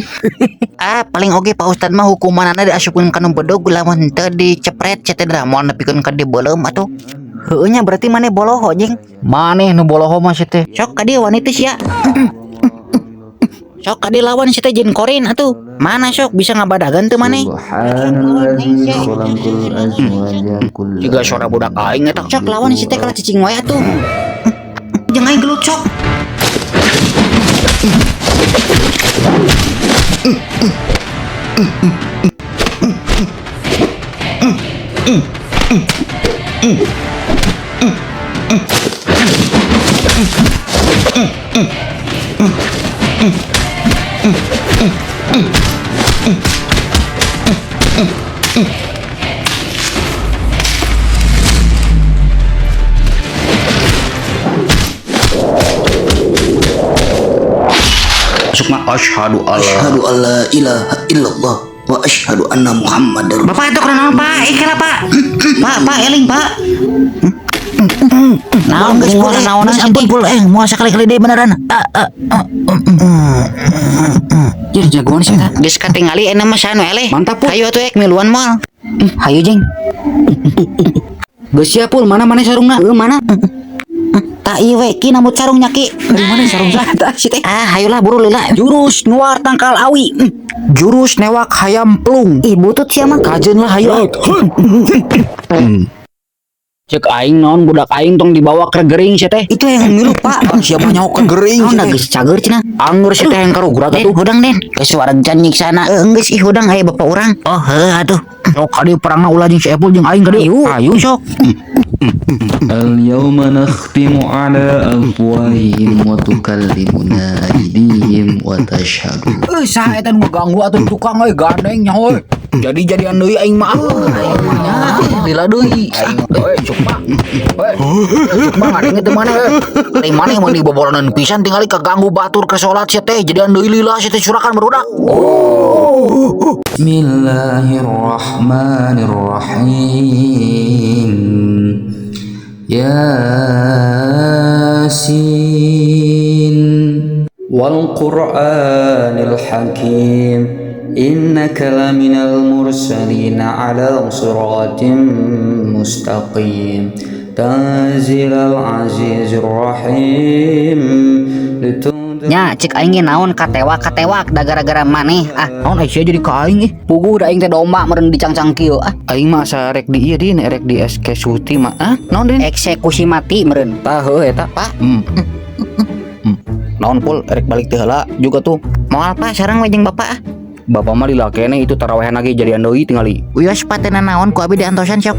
Ah paling oge Pak Ustad mah hukumanana diasupkeun ka nu bedog lamun teu dicepret sia teh da moal nepikeun ka dibeuleum atuh. Heueuh nya berarti maneh boloho jeung. Maneh nu boloho mah sia teh. Sok ka dieu wani teh sia. Sok ka dieu lawan sia teh jeung korin atuh. Mana sok bisa ngabadagan teu maneh? Subhanallazi khalaqal azwaja kullaha. Jiga suara budak aing eta. Sok lawan si teh kalah cicing wae atuh. Jeung aing gelut sok. Sukma asyhadu alla Asyhadu alla ilaha illallah wa asyhadu anna Muhammadar. Bapak itu kenapa Pak? Ih kenapa Pak? Pak, Pak eling Pak. Naon geus pul naon ampun pul moal sakali-kali deui beneran. Jadi jagoan sih eta. Geus katingali enak mah sanu eleh. Mantap, Pul. Hayu atuh ek miluan moal. Hayu jeung. Geus sia pul mana maneh sarungna? Heueuh mana? Tah ieu we ki nambut sarungnya ki. Dari mana sarung saya tah si teh? Ah, hayolah buru lila. Jurus nuar tangkal awi. Jurus newak hayam pelung. Ih butut sia mah. Kajeun lah hayu. Ah. Cek aing naon budak aing tong dibawa ke gering sia teh. Itu yang milu Pak. Siapa nyaho ke gering Naon sia da teh. geus cager cenah. Anggur sia teh yang karugurat Den, atuh. hudang Den. Geus wareg can nyiksana. Geus ih hudang aya bapak urang. Oh, heuh atuh. Sok kadieu perangna ulah jeung si Epul jeung aing kadieu. Ayo. Ayo sok. اليوم نختم على أفواههم وتكلمنا أيديهم وتشهد Eh saha eta nu ngaganggu atuh tukang euy gandeng nya heuy. Jadi jadian deui aing mah. Aing mah nya lila deui. Aing euy cuk mah. Euy cuk mah ngadenge teu mana euy. Ari maneh mun dibobolonan pisan tingali kaganggu batur ke salat sia teh jadian deui lila sia teh surakan barudak. بسم الله الرحمن الرحيم ياسين والقرآن الحكيم إنك لمن المرسلين على صراط مستقيم تنزيل العزيز الرحيم لتنذر Nya cek aing ge naon katewak katewak da gara-gara maneh ah. Naon ai sia jadi ka aing ih. Puguh da aing teh domba meureun dicangcang kieu ah. Aing mah asa rek di ieu din, rek di eksekusi mah. Ah, naon din? Eksekusi mati meureun. Tah heuh eta. Pak. Naon pul rek balik teh heula juga tuh. Moal Pak sareng we jeung bapak ah. Bapak mah lila keneh itu tarawehan lagi jadian deui tingali. Wios Pak teu nanaon ku abi diantosan sok.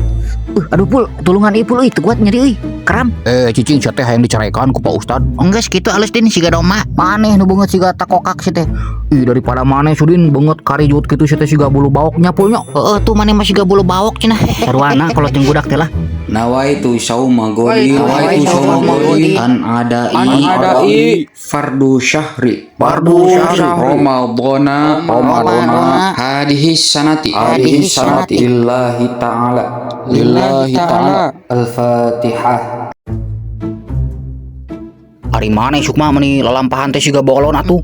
Aduh pul, tulungan ieu pul euy teu kuat nyeri euy. Kram. Eh cicing sia teh hayang dicarekan ku Pak Ustad. Enggeus kitu alus din siga domba. Maneh nu beungeut siga takokak sia teh. Ih daripada maneh sudin beungeut karijut kitu sia teh siga bulu baoknya pulnya. Heeh tuh maneh mah siga bulu bawok cenah. Sarwana kolot jeung budak teh lah. Nawaitu sauma godi Nawaitu sauma godi. An adai An adai. Fardu syahri Fardu syahri. Ramadana Ramadana. Hadihis sanati Hadihis sanati. Lillahi ta'ala Lillahi ta'ala. Al-Fatihah. Ari maneh sukma meuni lalampahan teh siga bolon atuh.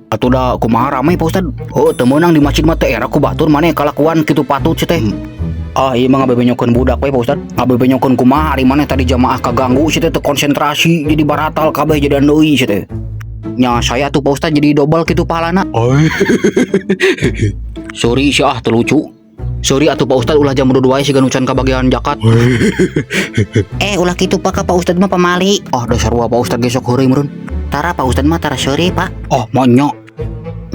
Atuh da kumaha rame Pak Ustad? Heuh teu meunang di masjid mah teh era ku batur maneh kalakuan kitu patut sia teh. Ah ieu mah ngabebenyokeun budak we Pak Ustad. Ngabebenyokeun kumaha ari maneh tadi jamaah kaganggu sia teh teu konsentrasi jadi baratal kabeh jadian deui sia teh. Nya saya tuh Pak Ustad jadi dobel kitu pahalana. Sorry sia ah teu lucu. Sorry atuh Pak Ustad ulah jam 2 wae siga nu can kabagian zakat. Eh ulah kitu Pak ka Pak Ustad mah pamali. Ah dasar wa Pak Ustad ge sok heureuy meureun. Tara Pak Ustad mah tara seuri Pak. Oh manya.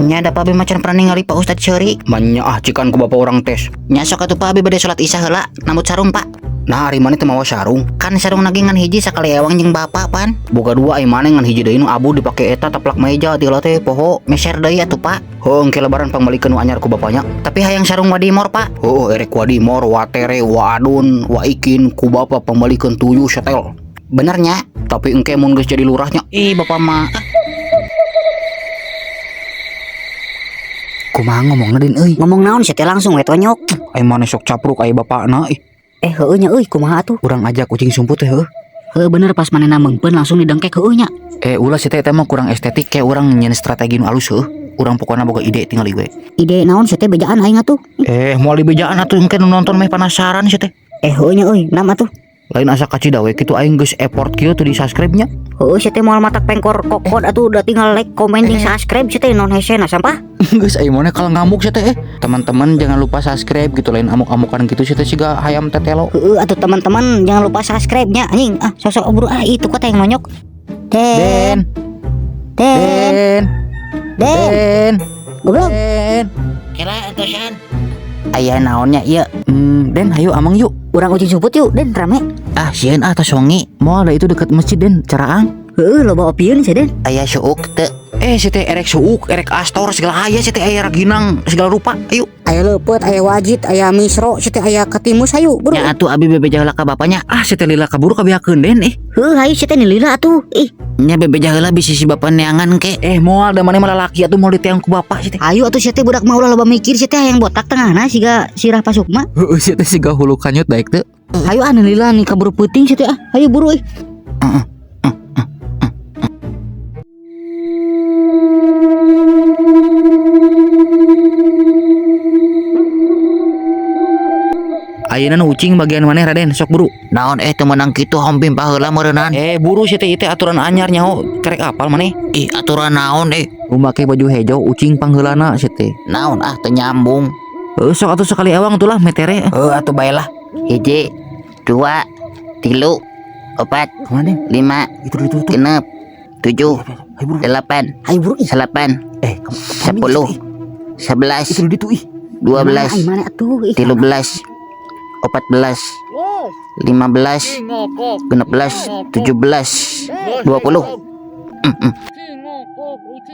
Nya da Pak abi mah can pernah ningali Pak Ustad seuri. Manya ah cikan ku bapak orang tes. Nya sok atuh Pak abi bade salat Isya heula nambut sarung Pak. Nah ari maneh teu mawa sarung. Kan sarung nage ngan hiji sakali ewang jeung bapak pan. Boga dua ai maneh ngan hiji deui nu abu dipake eta taplak meja ti heula teh poho. Meser deui atuh Pak. Heuh engke lebaran pangbalikeun nu anyar ku bapaknya. Tapi hayang sarung wadimor Pak. Heuh erek wadimor, watere, waadun, waikin ku bapa pangbalikeun 7 setel. Bener nya? Tapi engke mun geus jadi lurahnya. Ih bapak mah. Kumaha ngomongna din euy? Ngomong naon sia teh langsung we tonyok. Ai maneh sok capruk ai bapakna ih. Eh heueuh nya euy kumaha atuh? Urang ajak kucing sumput teh heuh. Heueuh bener pas manehna meungpeun langsung didengkek heueuh nya. Eh ulah sia teh eta mah kurang estetik kayak urang nyeun strategi nu alus heuh. Urang pokona boga ide tinggal we. Ide naon sia teh bejaan aing atuh. Eh moal dibejaan atuh engke nu nonton meh penasaran sia teh. Eh heueuh nya euy, nam atuh. Lain asa kacida we kitu aing geus effort kieu teu di-subscribe nya. Heueuh sia teh moal matak pengkor kokod atuh udah tinggal like, komen jeung subscribe sia teh non hesena sampah. Geus ai maneh kalau ngamuk sia teh. Teman-teman jangan lupa subscribe gitu lain amuk-amukan gitu sia teh siga hayam tetelo. Heueuh atuh teman-teman jangan lupa subscribe nya anjing. Ah sosok buru ah itu kota yang nonyok. Den. Den. Den. Den. Goblok. Den. Kela antosan. Aya naonnya ieu? Den hayu amang yuk. Urang ucing sumput yuk Den rame. Ah sieun ah tos wengi. Moal da itu deket masjid Den caraang. Heueuh loba opieun sia Den. Aya suuk teu. Eh si teh erek suuk, erek astor segala aya si teh aya raginang segala rupa. Ayo. Aya leupeut, aya wajit, aya misro, si teh aya katimus hayu buru. Nya atuh abi bebeja heula ka bapaknya. Ah si teh lila kaburu kabiakeun Den ih. Heueuh hayu si teh lila atuh. Ih, Nya bebeja heula bisi si bapak neangan ke. Eh moal da maneh mah lalaki atuh moal diteang ku bapak si teh. hayu atuh si teh budak mah ulah loba mikir si teh hayang botak tengahna siga sirah pasukma. Heueuh si teh siga hulu kanyut daek teu. Hayu ah lila nih kaburu peuting si teh ah. Hayu buru ih. Ayeuna nu ucing bagian maneh Raden sok buru. Naon teu meunang kitu hompim baheula meureunan. Buru sia teh ieu teh aturan anyar nyaho kerek apal maneh. Ih, aturan naon eh? Nu make baju hejo ucing pangheulana sia teh. Naon ah teu nyambung. Heuh sok atuh sekali ewang tuh lah metere. Heuh atuh bae lah. 1, 2, 3, 4, Kemana deh? 5, Itu itu. 6, 7, Ayo buru. 8, Ayo buru ih. 9, Kamu 10, 11, itu itu ih. 12, Ai mana atuh ih. 13, 14, 15, 16, 17, 20.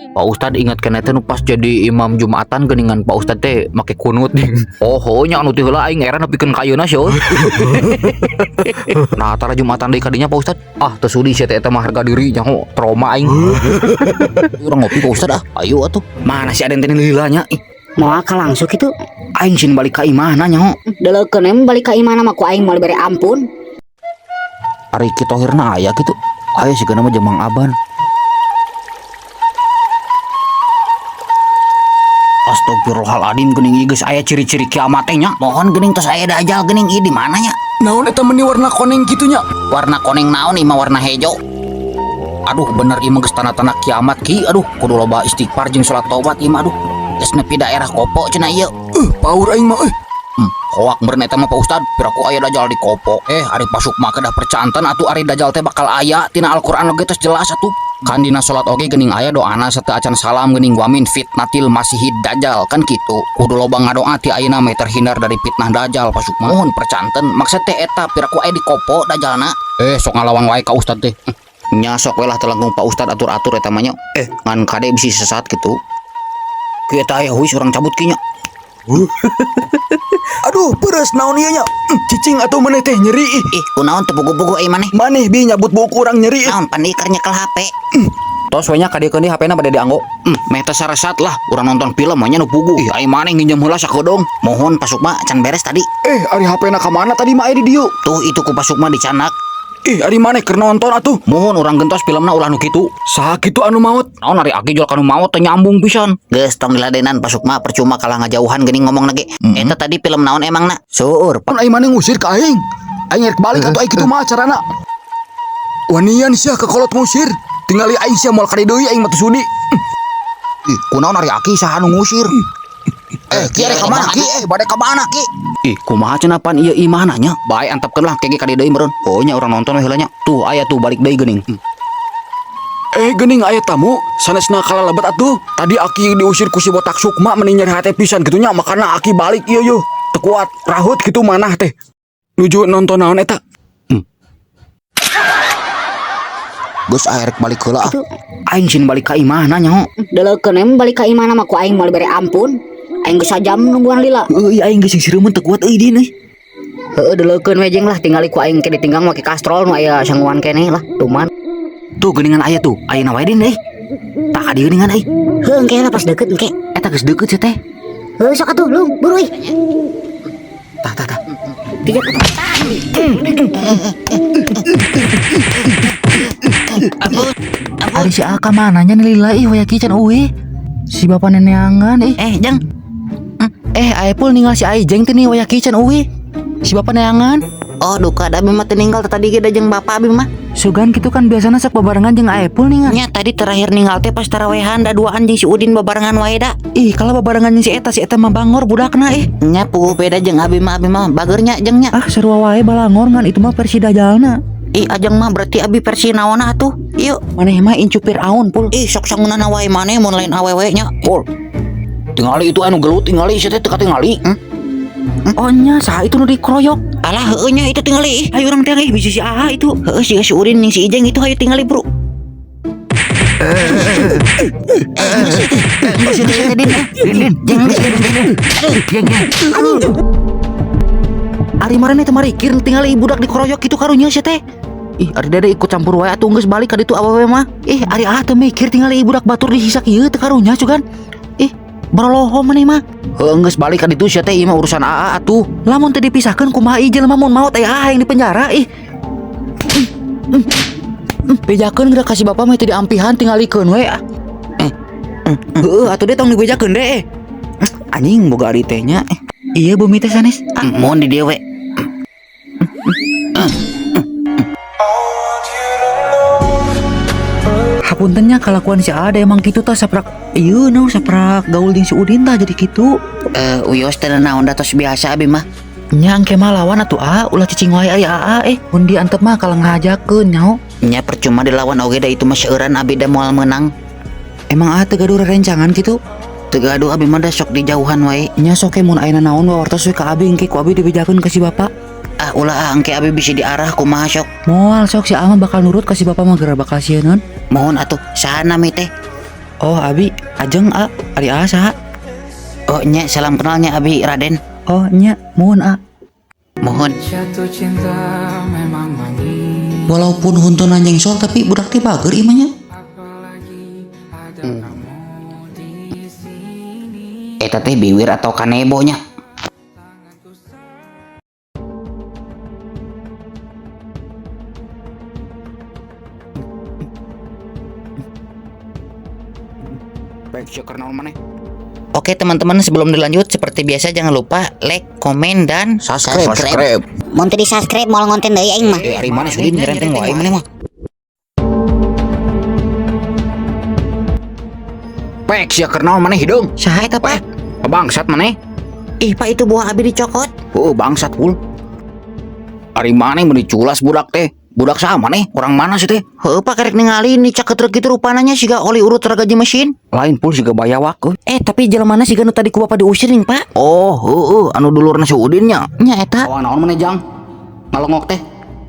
Pak Ustad ingat keneh teh nu pas jadi imam Jumatan geuningan Pak Ustad teh make kunut ding. Oh, nya anu teh heula aing era nepikeun ka ayeuna sia. Nah, tara Jumatan deui kadinya Pak Ustad. Ah, teu sudi sia teh eta mah harga diri nyaho trauma aing. Urang ngopi Pak Ustad ah. Ayo atuh. Mana si Aden teh lila nya? Ih, Moal ka langsung kitu. aing sieun balik ka imahna nyaho. Deleukeun we balik ka imahna mah ku aing moal dibere ampun. Ari Ki Tohirna aya kitu. Aya sigana mah jeung Mang Aban. Astagfirullahaladzim geuning ieu geus aya ciri-ciri kiamat teh nya. Mohon geuning tos aya dajal geuning ieu di mana nya? Naon eta meni warna koneng kitu nya? Warna koneng naon ieu mah warna hejo. Aduh bener ieu mah geus tanda-tanda kiamat ki. Aduh kudu loba istighfar jeung salat tobat ieu mah aduh. Geus nepi daerah Kopo cenah ieu. Paur aing mah euy. Hoak meureun eta mah Pak Ustad, piraku aya dajal di Kopo. Ari pasuk mah kedah percanten atuh ari dajal teh bakal aya tina Al-Qur'an oge tos jelas atuh. Kan dina salat oge geuning aya doana sateu acan salam geuning wamin fitnatil masihid dajjal kan kitu. Kudu loba ngadoa ti ayeuna meh terhindar dari fitnah dajjal pasuk mah. Mohon percanten maksud teh eta piraku aya di Kopo dajalna. Sok ngalawan wae ka Ustad teh. Nya sok we lah telengkung Pak Ustad atur-atur eta mah nya. Ngan kade bisi sesat kitu. Kieu teh aya huis urang cabut kieu nya. Aduh, peres naon ieu nya? Cicing atuh maneh teh nyeri ih. Ih, kunaon teu pugu-pugu euy maneh? Maneh bi nyabut buku urang nyeri ih. Naon pan ieu keur nyekel HP. Tos we nya kadiekeun deui HP-na bade dianggo. Meh teh saresat lah urang nonton film mah nya nu pugu. Ih, ai maneh nginjem heula sakeudong. Mohon Pak Sukma can beres tadi. Ari HP-na ka mana tadi mah aya di dieu? Tuh itu ku Pak Sukma dicanak. Ih, ari maneh keur nonton atuh. Mohon urang gentos filmna ulah nu kitu. Saha kitu anu maot? Naon ari aki jual kanu maot teh nyambung pisan. Geus tong diladenan Pak Sukma percuma kalah ngajauhan geuning ngomong lagi. Eta tadi film naon emangna? Seueur Pan ai maneh ngusir ka aing. Aing rek balik atuh ai kitu mah carana. Wanian sia ka kolot ngusir. Tingali aing sia moal kade deui aing mah teu sudi. Ih, kunaon ari aki saha nu ngusir? Ki arek ka mana ki? Bade ka mana ki? Ih, kumaha cenah pan ieu imahna nya? Bae antepkeun lah ke ge ka dieu deui meureun. Oh nya urang nonton we heula nya. Tuh aya tuh balik deui geuning. Geuning aya tamu sanesna kalalebat atuh. Tadi aki diusir ku si botak Sukma meni nyeri hate pisan kitu nya makana aki balik ieu yeuh. Teu kuat rahut kitu manah teh. Nuju nonton naon eta? Geus aya rek balik heula ah. Aing sieun balik ka imahna nyaho. Deleukeun we balik ka imahna mah ku aing moal dibere ampun. Aing geus sajam nungguan lila. Heueuh ieu aing geus sireumeun teu kuat euy din euy. Heueuh deleukeun we jeung lah tingali ku aing ke ditinggang make kastrol nu aya sanguan keneh lah tuman. Tuh geuningan aya tuh, ayeuna wae din euy. Tah ka dieu geuningan euy. Heuh engke lah pas deket engke. Eta geus deukeut sia teh. Heuh sok atuh lung buru ih. Tah tah tah. Tiga atuh. Ari si Aka mananya nih lila ih waya ki can euy. Si bapak neneangan ih. Jang. Aepul ninggal si Aijeng teh nih waya ki can euy. Si bapak neangan. Oh, duka da abi mah teu ninggal teh tadi ge da jeung bapak abi mah. Sugan kitu kan biasana sok babarengan jeung Aepul ningal. Nya tadi terakhir ninggal teh pas tarawehan da duaan jeung si Udin babarengan wae da. Ih, kalau babarengan jeung si eta mah bangor budakna ih. Nya puguh beda jeung abi mah bager nya jeung nya. Ah, sarua wae balangor ngan itu mah versi dajalna. Ih, ajang mah berarti abi versi naonna atuh. Ieu Maneh mah incu Firaun pul. Ih, sok sangunana wae maneh mun lain awewe nya. Pul. Tingali itu anu gelut tingali sia teh teu katingali. Oh nya saha itu nu dikeroyok? Alah heueuh nya itu tingali ih. Ayo urang teh ih bisi si Aa itu. Heueuh siga si Udin jeung si Ijeng itu hayu tingali bro. Din, din. Jeng, jeng. Ari marane teh marikir tingali budak dikeroyok kitu karunya sia teh. Ih, ari dede ikut campur wae atuh geus balik ka ditu awewe mah. Ih, ari ah teu mikir tingali budak batur disiksa kieu teu karunya cugan. Ih, beroloho maneh mah. Heuh geus balik ka ditu sia teh ieu mah urusan aa atuh. Lamun teu dipisahkeun kumaha ieu jelema mun maot aya aa yang di penjara ih. Bejakeun geura ka si bapak mah teu diampihan tingalikeun we. Heueuh atuh deh tong dibejakeun deh. Anjing boga ari teh nya. Iya bumi teh sanes. Mohon di dieu we. Hapunten nya kalakuan si Aa da emang kitu tah saprak ieu naon saprak gaul jeung si Udin tah jadi kitu. Eh, uyos teh naon da tos biasa abi mah. Nya engke mah lawan atuh A, ulah cicing wae ari Aa eh. Mun diantep mah kalah ngahajakeun nyaho. Nya percuma dilawan oge da itu mah seueuran abi da moal meunang. Emang Aa teu gaduh rerencangan kitu? Teu gaduh abi mah da sok dijauhan wae. Nya sok mun aya naon wawartos we ka abi engke ku abi dibejakeun ka si bapak. Ah ulah ah engke abi bisi diarah kumaha sok. Moal sok si Aa mah bakal nurut ka si bapak mah geura bakal sieuneun. Mohon atuh saha nami teh? Oh abi Ajeng A, ari Aa saha? Oh nya salam kenalnya abi Raden. Oh nya muhun A. Mohon. Walaupun huntuna nyengsol tapi budak teh bager imanya. Eta teh biwir atau kanebo nya. Baik sia keur naon maneh? Oke teman-teman, sebelum dilanjut seperti biasa jangan lupa like, komen, dan Subscribe. Mun teu di-subscribe moal ngonten deui aing mah. Eh ari maneh sudin nyerenteng wae maneh mah. Pek sia keur naon maneh hideung? Saha eta Pak? Bangsat maneh. Ih Pak itu buah abi dicokot. Heuh bangsat pul. Ari maneh mun diculas budak teh. Budak saha maneh? Orang mana sih teh? Heuh Pak karek ningali ini caket kitu rupana nya siga oli urut gaji mesin. Lain pul siga bayawak euy. Eh tapi jelemana siga nu tadi ku bapak diusir nih Pak. Oh, heueuh anu dulurna si Udin nya. Nya eta. Mawa naon maneh jang? Ngalongok teh.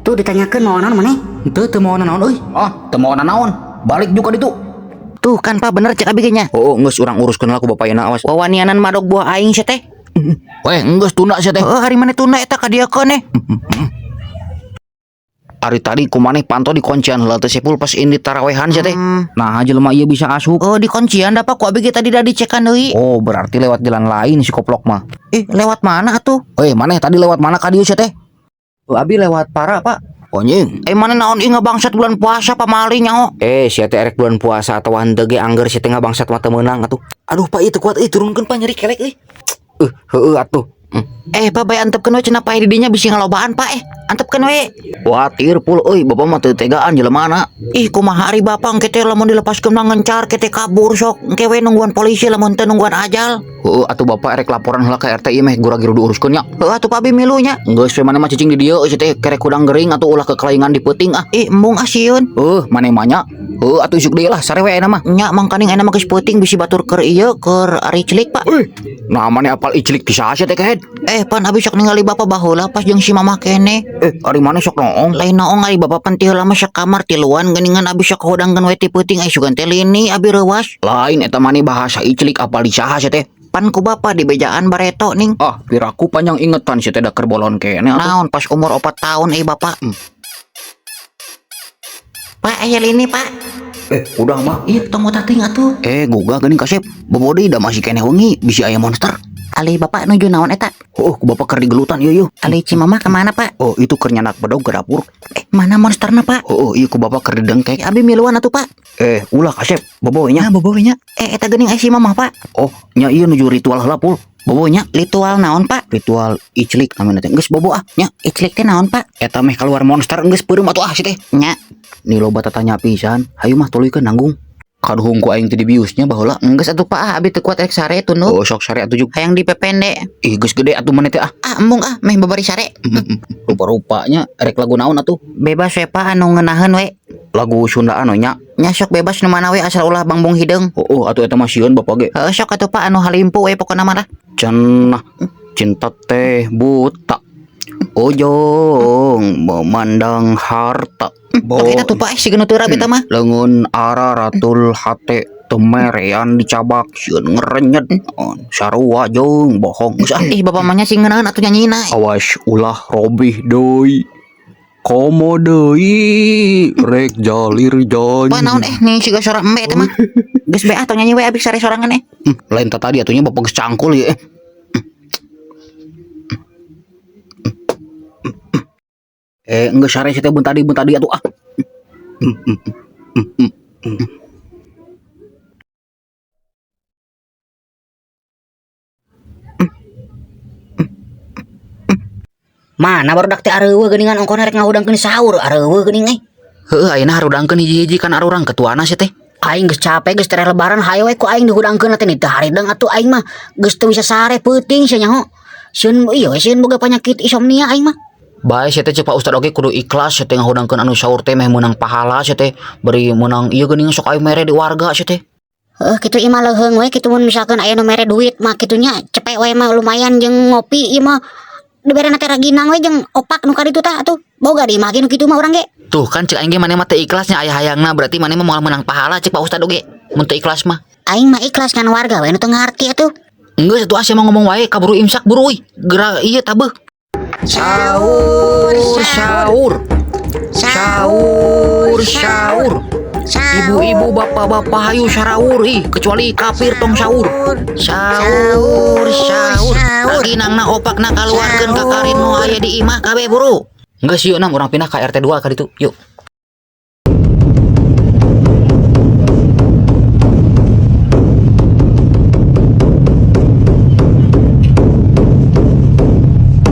Tuh ditanyakeun mawa naon maneh? Henteu teu mawa naon euy. Ah, teu mawa naon. Balik juga ditu. Tuh kan Pak bener cek abi ge nya. Oh, geus urang uruskeun lah ku bapak ayeuna awas. Wawanianan madog buah aing sia teh. Weh, geus tunda sia teh. Heuh hari maneh tunda eta ka dieukeun eh. Ari tadi ku maneh panto di kuncian heula teh Sepul pas ini tarawehan sia teh. Nah, jelema ieu bisa asup. Oh di kuncian da Pak ku abi ge tadi da dicekan deui. Oh, berarti lewat jalan lain si koplok mah. Ih lewat mana atuh? Eh, maneh tadi lewat mana ka dieu sia teh? Oh, abi lewat para Pak. Anjing. Eh mana naon ih ngabangsat bulan puasa pamali nyaho. Eh, sia teh erek bulan puasa atawa henteu ge angger sia teh ngabangsat mah teu meunang atuh. Aduh Pak ieu teu kuat euy turunkeun Pak nyeri kelek euy. Heueuh atuh. Eh Pak bae antepkeun we cenah pae di dinya bisi ngalobaan Pak eh. Antepkeun we. Kuatir pul euy, bapak mah teu tegaan jelemana. Ih kumaha ari bapak engke teh lamun dilepaskeun mah ngencar ke teh kabur sok. Engke we nungguan polisi lamun teu nungguan ajal. Heueuh atuh bapak erek laporan heula ka RT ieu meh gura-giru diuruskeun nya. Heueuh atuh Pak abi milu nya. Geus we maneh mah cicing di dieu euy teh kerek hudang gering atuh ulah kekelaingan di peuting ah. Ih embung ah sieun. Heuh, maneh mah nya. Heueuh atuh isuk deui lah sare we ayeuna mah. Nya mangkaning ayeuna mah geus peuting bisi batur keur ieu keur ari celik Pak. Euy, nah maneh apal iclik ti saha sia teh kehed? Eh pan abi sok ningali bapak baheula pas jeung si mamah keneh. Eh, ari maneh sok noong. Lain naong ari bapak pan ti heula mah sakamar tiluan geuningan abi sok hodangkeun we ti peuting ai sugan teh lini abi reuwas. Lain eta maneh bahasa iclik apal di saha sia teh? Pan ku bapak di bejaan bareto ning. Ah, piraku panjang ingetan sia teh da keur bolon keneh atuh. Naon pas umur 4 tahun eh bapak. Pak aya lini Pak. Eh, udah mah. Ih tong botak teuing atuh. Eh, gugah geuning kasep. Bobodi da masih keneh wengi bisi aya monster. Ali bapak nuju naon eta? Oh, ku bapak keur digelutan ieu yeuh. Ali Cimamah kemana Pak? Oh, itu keur nyanak bedog ke dapur. Eh mana monsterna Pak? Oh, iya ku bapak keur didengkek. Eh, abi miluan atuh Pak. Eh, ulah kasep, bobo nya. Nah bobo we nya. Eh eta geuning ai si mamah Pak. Oh, nya ieu nuju ritual heula pul. Bobo nya. Ritual naon Pak? Ritual iclik namanya teh. Geus bobo ah, nya. Iclik teh naon Pak? Eta meh keluar monster geus peureum atuh ah si teh. Nya. Ni loba tatanya pisan. Hayu mah tuluykeun nanggung. Kaduhung ku aing teh dibiusnya baheula. Geus atuh Pak ah abi teu kuat rek sare tunduh. Oh, sok sare atuh juk. Hayang dipepende. Ih, geus gede atuh maneh teh ah. Ah embung ah meh babari sare. Rupa-rupanya rek lagu naon atuh? Bebas we Pak anu ngeunaheun we. Lagu Sundaan we nya. Nya sok bebas nu mana we asal ulah bangbung hideung. Oh, oh atuh eta mah sieun bapak ge. Heuh sok atuh Pak anu halimpu we pokona mah lah. Cenah cinta teh buta. Ojong memandang harta. Sok eta tuh Pak siga nu teu rab eta mah. Leungeun araratul hate temerean dicabak sieun ngerenyet. Sarua jeung bohong geus ah. Ih bapak mah nya sing ngeunaheun atuh nyanyina. Awas ulah robih deui. Komo deui rek jalir janji. Pak naon eh nih siga suara embe eta mah. Geus bae ah tong nyanyi we abi sare sorangan eh. Lain tadi atunya bapak geus cangkul ieu eh. Eh, geus sare sia teh bun tadi atuh ah. Mana barudak teh areueuh geuningan ongkona rek ngahudangkeun sahur areueuh geuning eh. Heuh, ayeuna harudangkeun hiji-hiji kan arurang ketuana sia teh. Aing geus capek, geus tereh lebaran, hayo we ku aing dihudangkeun teh teu harideng atuh aing mah. Geus teu bisa sare peuting sia nyaho. Sieun ieu sieun boga penyakit insomnia aing mah. Bae sia teh, ceuk Pak Ustad oge kudu ikhlas sia teh ngahudangkeun anu sahur teh meh meunang pahala sia teh. Bari meunang ieu geuning sok aya mere di warga sia teh. Heuh, kitu ieu mah leuheung we kitu mun misalkan aya nu mere duit mah kitu nya cepek we mah lumayan jeung ngopi, ieu mah diberena teh raginang we jeung opak nu kaditu tah atuh. Boga di imah ge nu kitu mah urang ge. Tuh kan cek aing ge maneh mah teu ikhlasnya aya hayangna, berarti maneh mah moal meunang pahala cek Pak Ustad oge mun teu ikhlas mah. Aing mah ikhlas kan warga we nu teu ngarti atuh. Geus atuh sia mah ngomong wae, kaburu imsak buru euy. Geura ieu tabeuh. Sahur, sahur. Sahur, sahur. Ibu-ibu, bapak-bapak hayu saraur ih, kecuali kafir tong sahur. Sahur, sahur. Raginangna opakna kaluarkeun ka karin nu aya di imah kabeh buru. Geus yuk nam urang pindah ka RT 2 ka ditu. Yuk.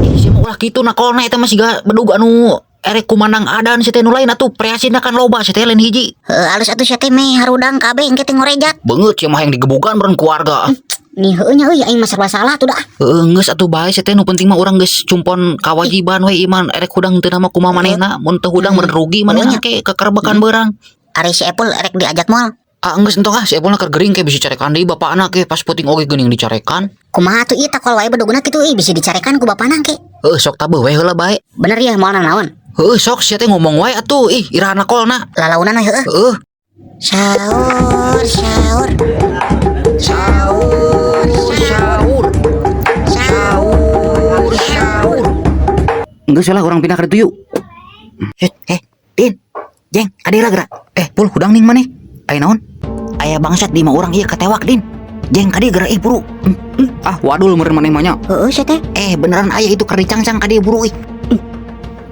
Ih, sia mah ulah kitu nakolna eta mah siga bedug anu erek kumandang adan sia teh, nu lain atuh preasina kan loba sia teh lain hiji. Heuh, alus atuh sia teh meh harudang kabeh engke teh ngorejat. Beungeut sia mah yang digebugan beureun keluarga. Nih heueuh nya euy, aing mah serba salah tuh dah. Heeh, geus atuh bae sia teh, nu penting mah urang geus cumpon kawajiban we iman erek hudang teu nama kumaha manehna, mun teu hudang meureun rugi manehna ke kekerbekan beurang. Ari si Epul erek diajak moal? Ah, geus entong ah, si Epul keur gering ke bisi carekan deui bapakna ke, pas peuting oge geuning dicarekan. Kumaha atuh ieu takol wae bedugna kitu euy, bisi dicarekan ku bapana ke. Heuh, sok tabeuh we heula bae. Bener ya moal naon? Heuh, sok sia teh ngomong wae atuh, ih iraha nakolna. Lalaunan we heueuh. Heuh. Sahur, sahur. Sahur, sahur. Sahur, sahur. Geus lah urang pindah ka ditu yuk. Eh, Din. Jeng, kadieu lah geura. Eh, Pul, hudang ning maneh. Aya naon? Aya bangsat di imah urang ieu katewak, Din. Jeng, kadieu geura ih buru. Ah, wadul meureun maneh mah nya. Heueuh sia teh. Eh, beneran aya itu keur dicangcang, kadieu buru ih.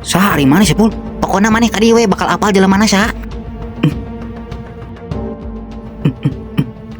Saha ari maneh sih, Pul? Pokona maneh kadieu we bakal apal jelema saha.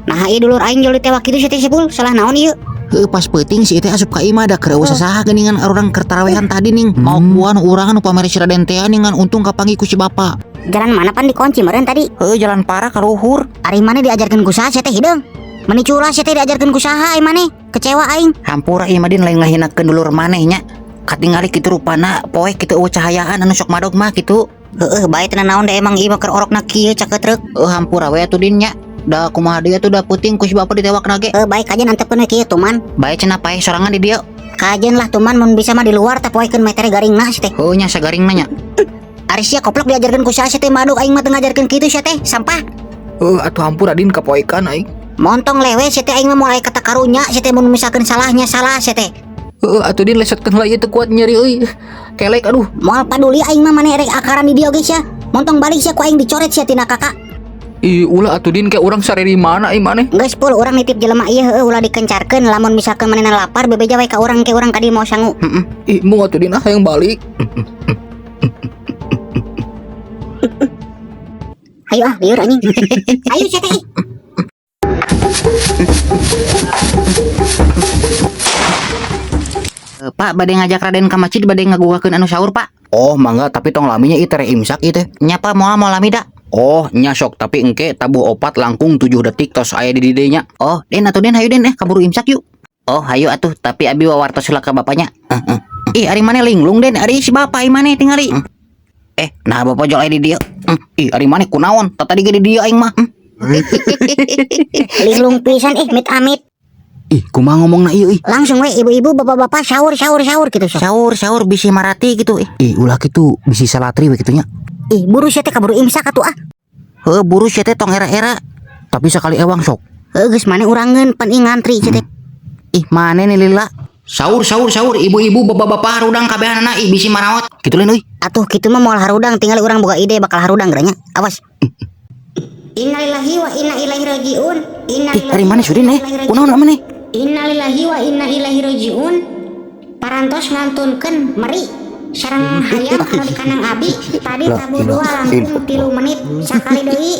Nah, ieu dulur aing jol ditewak kitu sia teh si Pul, salah naon ieu? Heuh, pas peuting si teh asup ka imah da keur eueuh sasaha geuningan urang keur tarawehan tadi ning. Maok buan urang nu pamere si Raden teh ningan, untung kapanggih ku si bapa. Jalan mana pan dikunci meureun tadi? Heuh, jalan parah ka luhur. Ari maneh diajarkeun ku saha sia teh hideung? Meni culas sia teh diajarkeun ku saha ai maneh? Kecewa aing. Hampura ieu mah Din, lain ngahinakeun dulur maneh nya. Katingali kitu rupana poek kitu eueuh cahayaan anu sok madog mah kitu. Heueuh bae teu naon da emang ieu mah keur orokna kieu caket treuk. Heuh, hampura we atuh Din nya. Da kumaha deui atuh, da peuting ku si bapa ditewakna ge. Heuh bae kajen antepkeun we kieu tuman. Bae cenah paeh sorangan di dieu. Kajen lah tuman, mun bisa mah di luar teh poekeun metere garingna sia teh. Heuh nya sagaringna nya. Ari sia koplok diajarkeun ku saha sia teh madog, aing mah teu ngajarkeun kitu sia teh, sampah. Heuh, atuh hampura Din, kapoekan aing. Montong lewe sia teh, aing mah moal aya kata karunya sia teh mun misalkeun salahnya salah sia teh. Heuh, atuh Din, lesetkeun heula ieu teu kuat nyeri euy. Kelek aduh. Moal paduli aing mah maneh erek akaran di dieu ge sia. Montong balik sia ku aing dicoret sia tina kakak. Ih, ulah atuh Din, kayak urang sare di mana ieu maneh? Geus Pul, urang nitip jelema ieu heueuh, ulah dikencarkeun, lamun misalkeun manehna lapar bebeja we ka urang ke urang ka dieu mau sangu. Ih, mung atuh Din ah hayang balik. Hayu ah, lieur anjing. Hayu sia teh. Ih. Eh, Pak, bade ngajak Raden ka masjid, bade ngagugakeun anu sahur, Pak. Oh, mangga, tapi tong laminya ieu tere imsak ieu teh. Nya Pak, moal moal lami da. Oh, nya sok, tapi engke tabuh opat langkung 7 detik tos aya di dieu nya. Oh, Den atuh Den, hayu Den kaburu imsak yuk. Oh, hayu atuh, tapi abi wawartos heula ka bapaknya. Ih, ari maneh linglung Den, ari si bapak ai maneh tingali. Eh, nah bapak jol aya di dieu. Ih, ari maneh kunaon? Tah tadi ge di dieu aing mah. Linglung pisan ih mit amit. Ih, kumaha ngomongna ieu ih? Langsung we ibu-ibu bapak-bapak sahur sahur sahur gitu sok. Sahur sahur bisi marati gitu ih. Ih, ulah kitu bisi salatri we kitu nya. Ih, buru sia teh kaburu imsak atuh ah. Heuh, buru sia teh tong era-era. Tapi sakali ewang sok. Heuh geus maneh urangeun pan ih ngantri sia teh. Ih, maneh nih lila. Sahur sahur sahur ibu-ibu bapak-bapak harudang kabehanana ih bisi marawat. Kitu lain euy. Atuh kitu mah moal harudang, tinggal urang boga ide bakal harudang geranya. Awas. Innalillahi wa inna ilaihi rajiun. Ih, ari maneh sudin eh? Kunaon maneh? Innalillahi wa inna ilaihi rajiun. Parantos ngantunkeun meri sareng hayam anu di kandang abi tadi tabuh 2 langkung 3 menit sakali deui.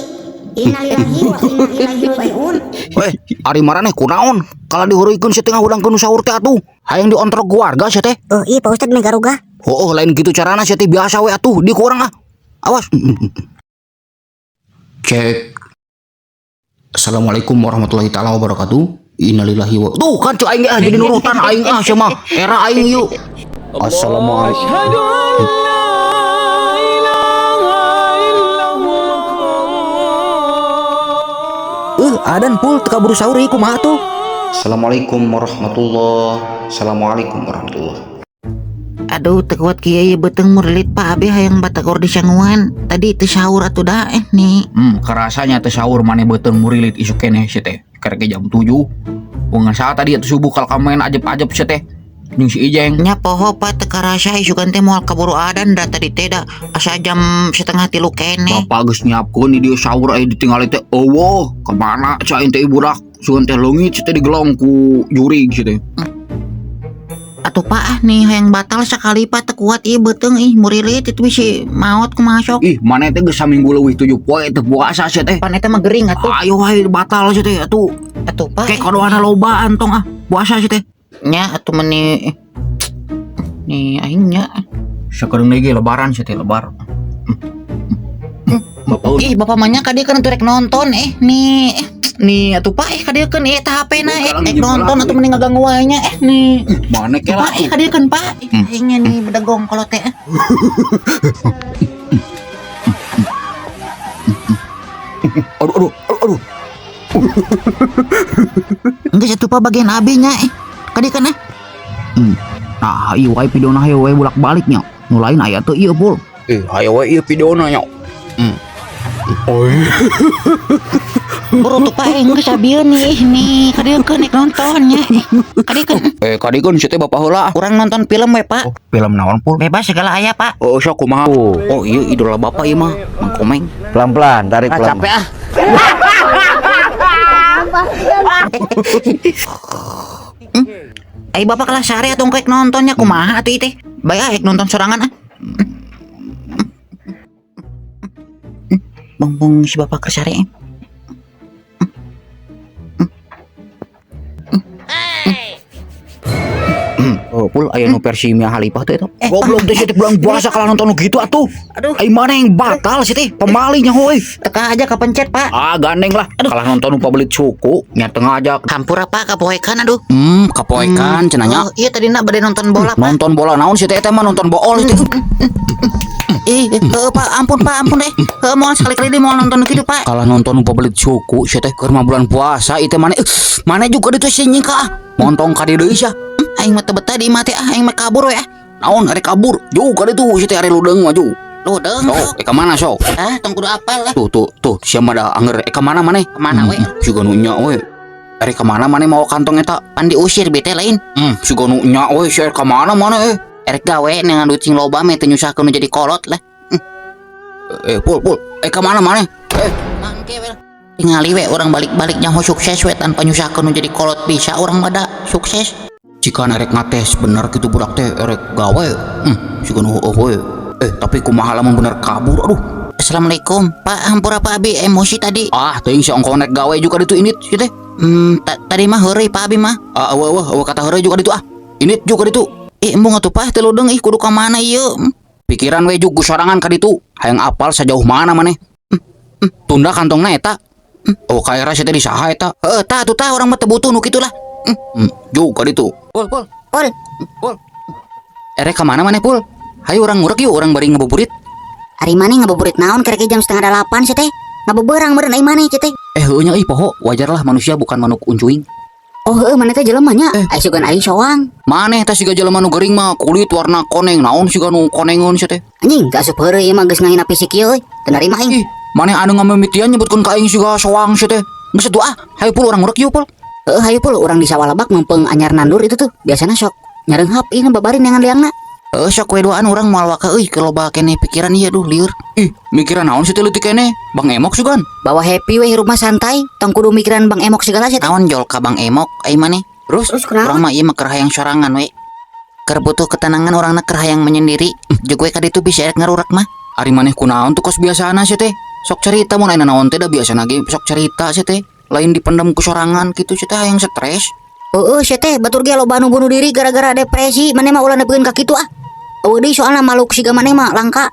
Innalillahi wa inna ilaihi rajiun. Weh, ari maraneh kunaon? Kala dihuruykeun sia teh ngahudangkeun nu sahur teh atuh. Hayang diontrok ku warga sia teh. Oh iya Pak Ustad megarugah. Oh, lain gitu carana sia teh, biasa we atuh di ku urang ah. Awas. Cek. Assalamualaikum warahmatullahi taala wabarakatuh. Innalillahi wa. Tuh kan cuy, aing ah jadi nurutan aing ah sia mah. Era aing yuk. Assalamualaikum. Adan pul teu kaburu sahur ieu kumaha tuh? Assalamualaikum warahmatullah. Assalamualaikum warahmatullah. Aduh, teu kuat kieu ieu beuteung murilit, Pak. Abi hayang batagor di sanguan. Tadi teu sahur atuh da eh nih. Kerasanya teu sahur maneh beuteung murilit isuk keneh sia teh. Kerek jam 7. Wengan saat tadi atuh subuh kal kamen ajep-ajep sia teh. Jeung si Ijeng. Nya poho, Pak, teu karasa isukan teh moal kaburu adan da tadi teh da asa jam 2.30 keneh. Bapak geus nyiapkeun di dieu sahur aya ditinggali teh eueuh. Kemana cai teh budak? Sugan teh leungit sia teh digelong ku jurig sia teh. Atuh Pak ah nih hayang batal sekali, Pak, teu kuat ieu beuteung ih murilit itu bisi maot kumaha sok. Ih, maneh teh geus saminggu leuwih 7 poe teu puasa sia teh. Pan eta mah gering atuh. Ayo wae batal sia teh atuh. Atuh Pak. Kayak kodoana loba antong ah puasa sia teh. Nya atuh meni nih aing nya. Sakedeung deui ge lebaran sia teh lebar. Bapak. Ih, bapak mah nya ka dieu kan rek nonton eh nih. Nih atuh Pak eh ka dieu keun ieu tah HP na eh rek nonton atuh mending ngaganggu wae nya eh nih. Mana kela Pak eh ka dieu keun Pak. Aing nya nih bedegong kalau teh. Aduh, aduh, aduh, aduh. Geus atuh Pak bagian abi nya eh. Ka dieu keun ah. Nah, ieu wae videona hayo wae bolak-balik nya. Nu lain aya teu ieu pul. Eh, hayo wae ieu videona nya. Buru tuh Pak eh geus abieun nih nih ka dieu keun rek nonton nya. Ka dieu keun. Eh, ka dieu keun sia teh bapak heula. Urang nonton film we Pak. Oh, film naon pul? Bebas segala aya Pak. Oh, sok kumaha? Oh, iya idola bapak ieu mah, Mang Komeng. Pelan-pelan, tarik Ah, pelan. capek ah. Ai bapak kalah sare atuh engke nontonnya kumaha atuh ieu teh? Bae ah nonton sorangan ah. Bongbong si bapak keur sare. Oh, pul aya nu versi Mia Khalifah teh eta. Goblok teh sia teh bulan puasa kalah nonton nu kitu atuh. Aduh. Ai mana yang batal sih teh? Pemali nya heuy. Teka aja kepencet Pak. Ah, gandeng lah. Kalah nonton nu pabelit suku, nya tengah aja. Hampura Pak kapoekan aduh. Kapoekan cenah nya. Oh, iya tadi nak bade nonton bola Pak. Nonton bola naon sih teh eta mah nonton bool sih teh. Ih, heuh Pak, ampun Pak, ampun deh. Heuh moal sekali-kali deui moal nonton kitu Pak. Kalah nonton nu pabelit suku sih teh keur mah bulan puasa ieu teh maneh. Maneh juga ditu sih nyingka ah. Montong ka dieu deui sia. Aing mah teu betah di imah teh ah, aing mah kabur we ah. Naon arek kabur? Juga ditu si teh arek ludeung mah ju. Ludeung. Sok, ka mana sok? Ah, tong kudu apal lah. Tuh tuh tuh sia mah da anger ka mana maneh? Ka mana we? Siga nu nya we. Arek ka mana maneh mawa kantong eta? Pan diusir bete lain. Siga nu nya we sia ka mana maneh eh. Erek gawe neangan duit sing loba meh teu nyusahkeun nu jadi kolot lah. Pul pul, ka mana maneh? Mangke we. Tingali we urang balik-balik nyaho sukses we tanpa nyusahkeun nu jadi kolot bisa urang mah da sukses. Jika erek ngates bener gitu budak teh erek gawe. Siga nu heueuh we. Tapi kumaha lamun bener kabur aduh. Assalamualaikum Pak, hampura Pak abi emosi tadi. Ah, teuing si ongkon rek gawe juga ditu init si teh. Tadi mah heureuy Pak abi mah. Ah, eueuh eueuh kata heureuy juga ditu ah. Init juga ditu. Ih, embung atuh Pak teu ludeung ih kudu ka mana ieu? Pikiran we jug sorangan ka ditu. Hayang apal sajauh mana maneh. Tunda kantongna eta. Oh, kaera sia teh di saha eta? Heuh, tah atuh tah urang mah teu butuh nu kitu lah. Jug ka ditu. Pul, pul. Pul. Pul. Erek ka mana maneh, Pul? Hayu urang ngurek yuk, urang bari ngabuburit. Ari maneh ngabuburit naon kerek jam 7:30 sia teh? Ngabubeurang meureun ai maneh sia teh. Heueuh nya euy poho, wajarlah manusia bukan manuk uncuing. Oh heueuh maneh teh jelema nya. Ai sugan aing soang. Maneh teh siga jelema nu gering mah kulit warna koneng naon siga nu konengeun sia teh. Anjing, gak asup heureuy ieu mah geus ngahina fisik ieu euy. Teu narima aing. Ih, maneh anu ngamimitian nyebutkeun ka aing siga soang sia teh. Geus atuh ah, hayu pul urang ngurek yuk pul. Heueuh hayu pul urang di sawah lebak mempeng anyar nandur itu tuh. Biasana sok nyareunghap ieu babarin neangan liangna. Heueuh sok we duaan urang moal waka euy ke loba keneh pikiran ieu duh lieur. Ih, mikiran naon sih teh leutik keneh? Bang Emok sugan. Bawa happy we hirup mah santai, tong kudu mikiran Bang Emok segala sih teh. Naon jol ka Bang Emok ai maneh? Terus? Terus kunaon? Urang mah ieu mah keur hayang sorangan we. Keur butuh ketenangan urangna keur hayang menyendiri. Jeung we ka ditu bisa erek ngarurak mah. Ari maneh kunaon tuh kos biasana sih teh? Sok cerita mun ayeuna naon teh da biasana ge sok cerita sih teh. Lain dipendam ku sorangan kitu sih teh hayang stres. Heueuh sia teh batur ge loba anu bunuh diri gara-gara depresi, maneh mah ulah nepikeun ka kitu ah. Eueuh deui soalna makhluk siga maneh mah langka.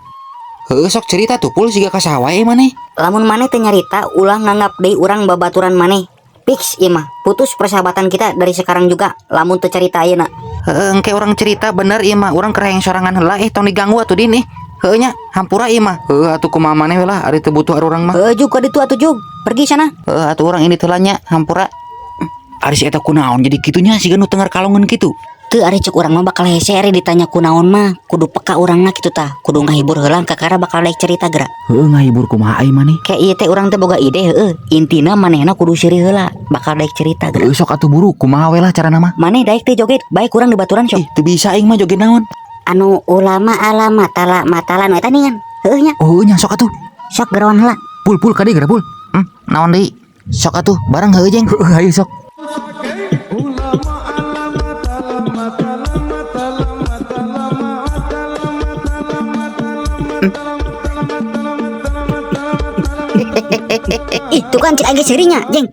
Heueuh, sok cerita tuh, Pul, siga ka saha wae maneh. Lamun maneh teu nyarita, ulah nganggap deui urang babaturan maneh. Fix ieu mah, putus persahabatan kita dari sekarang juga lamun teu carita ayeuna. Heeh, engke urang cerita bener ieu mah, urang keur hayang sorangan heula eh, tong diganggu atuh, Din, ih. Heueuh nya, hampura ieu mah. Heueuh atuh, kumaha maneh we lah, ari teu butuh urang mah. Heueuh, Jug, ka ditu atuh, Jug. Pergi sana. Heeh atuh, urang ini heula nya, hampura. Ari si eta kunaon jadi kitunya, siga nu tengar kalongan kitu. Teu, ari cek urang mah bakal hese ari ditanya kunaon mah, kudu peka urangna kitu tah, kudu ngahibur heula kakara bakal daek cerita geura. Heueuh, ngahibur kumaha ai maneh? Kayak ieu teh urang teh boga ide heueuh, intina manehna kudu seuri heula, bakal daek cerita geura. Heueuh, sok atuh buru, kumaha we lah carana mah. Maneh daek teh joget, baik urang dibaturan sok. Ih, teu bisa aing mah joget naon. Anu ulama ala matala matala nu eta ningan. Heueuh nya. Oh, nya sok atuh. Sok gerawan heula. Pul, Pul, kade geura, Pul. Naon deui? Sok atuh, bareng heueuh, Jeng. Heueuh, ayo sok. Ih, tuh kan cek aing ge seuri nya, Jeng.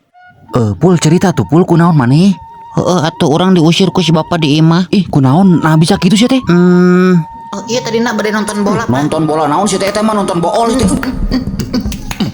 Eh, Pul, cerita tuh, Pul, kunaon maneh? Heeh atuh, urang diusir ku si bapak di imah. Ih, kunaon nah bisa kitu sih teh? Oh iya, tadi nak bade nonton bola, Pak. Nonton bola naon sih teh, eta mah nonton bool teh.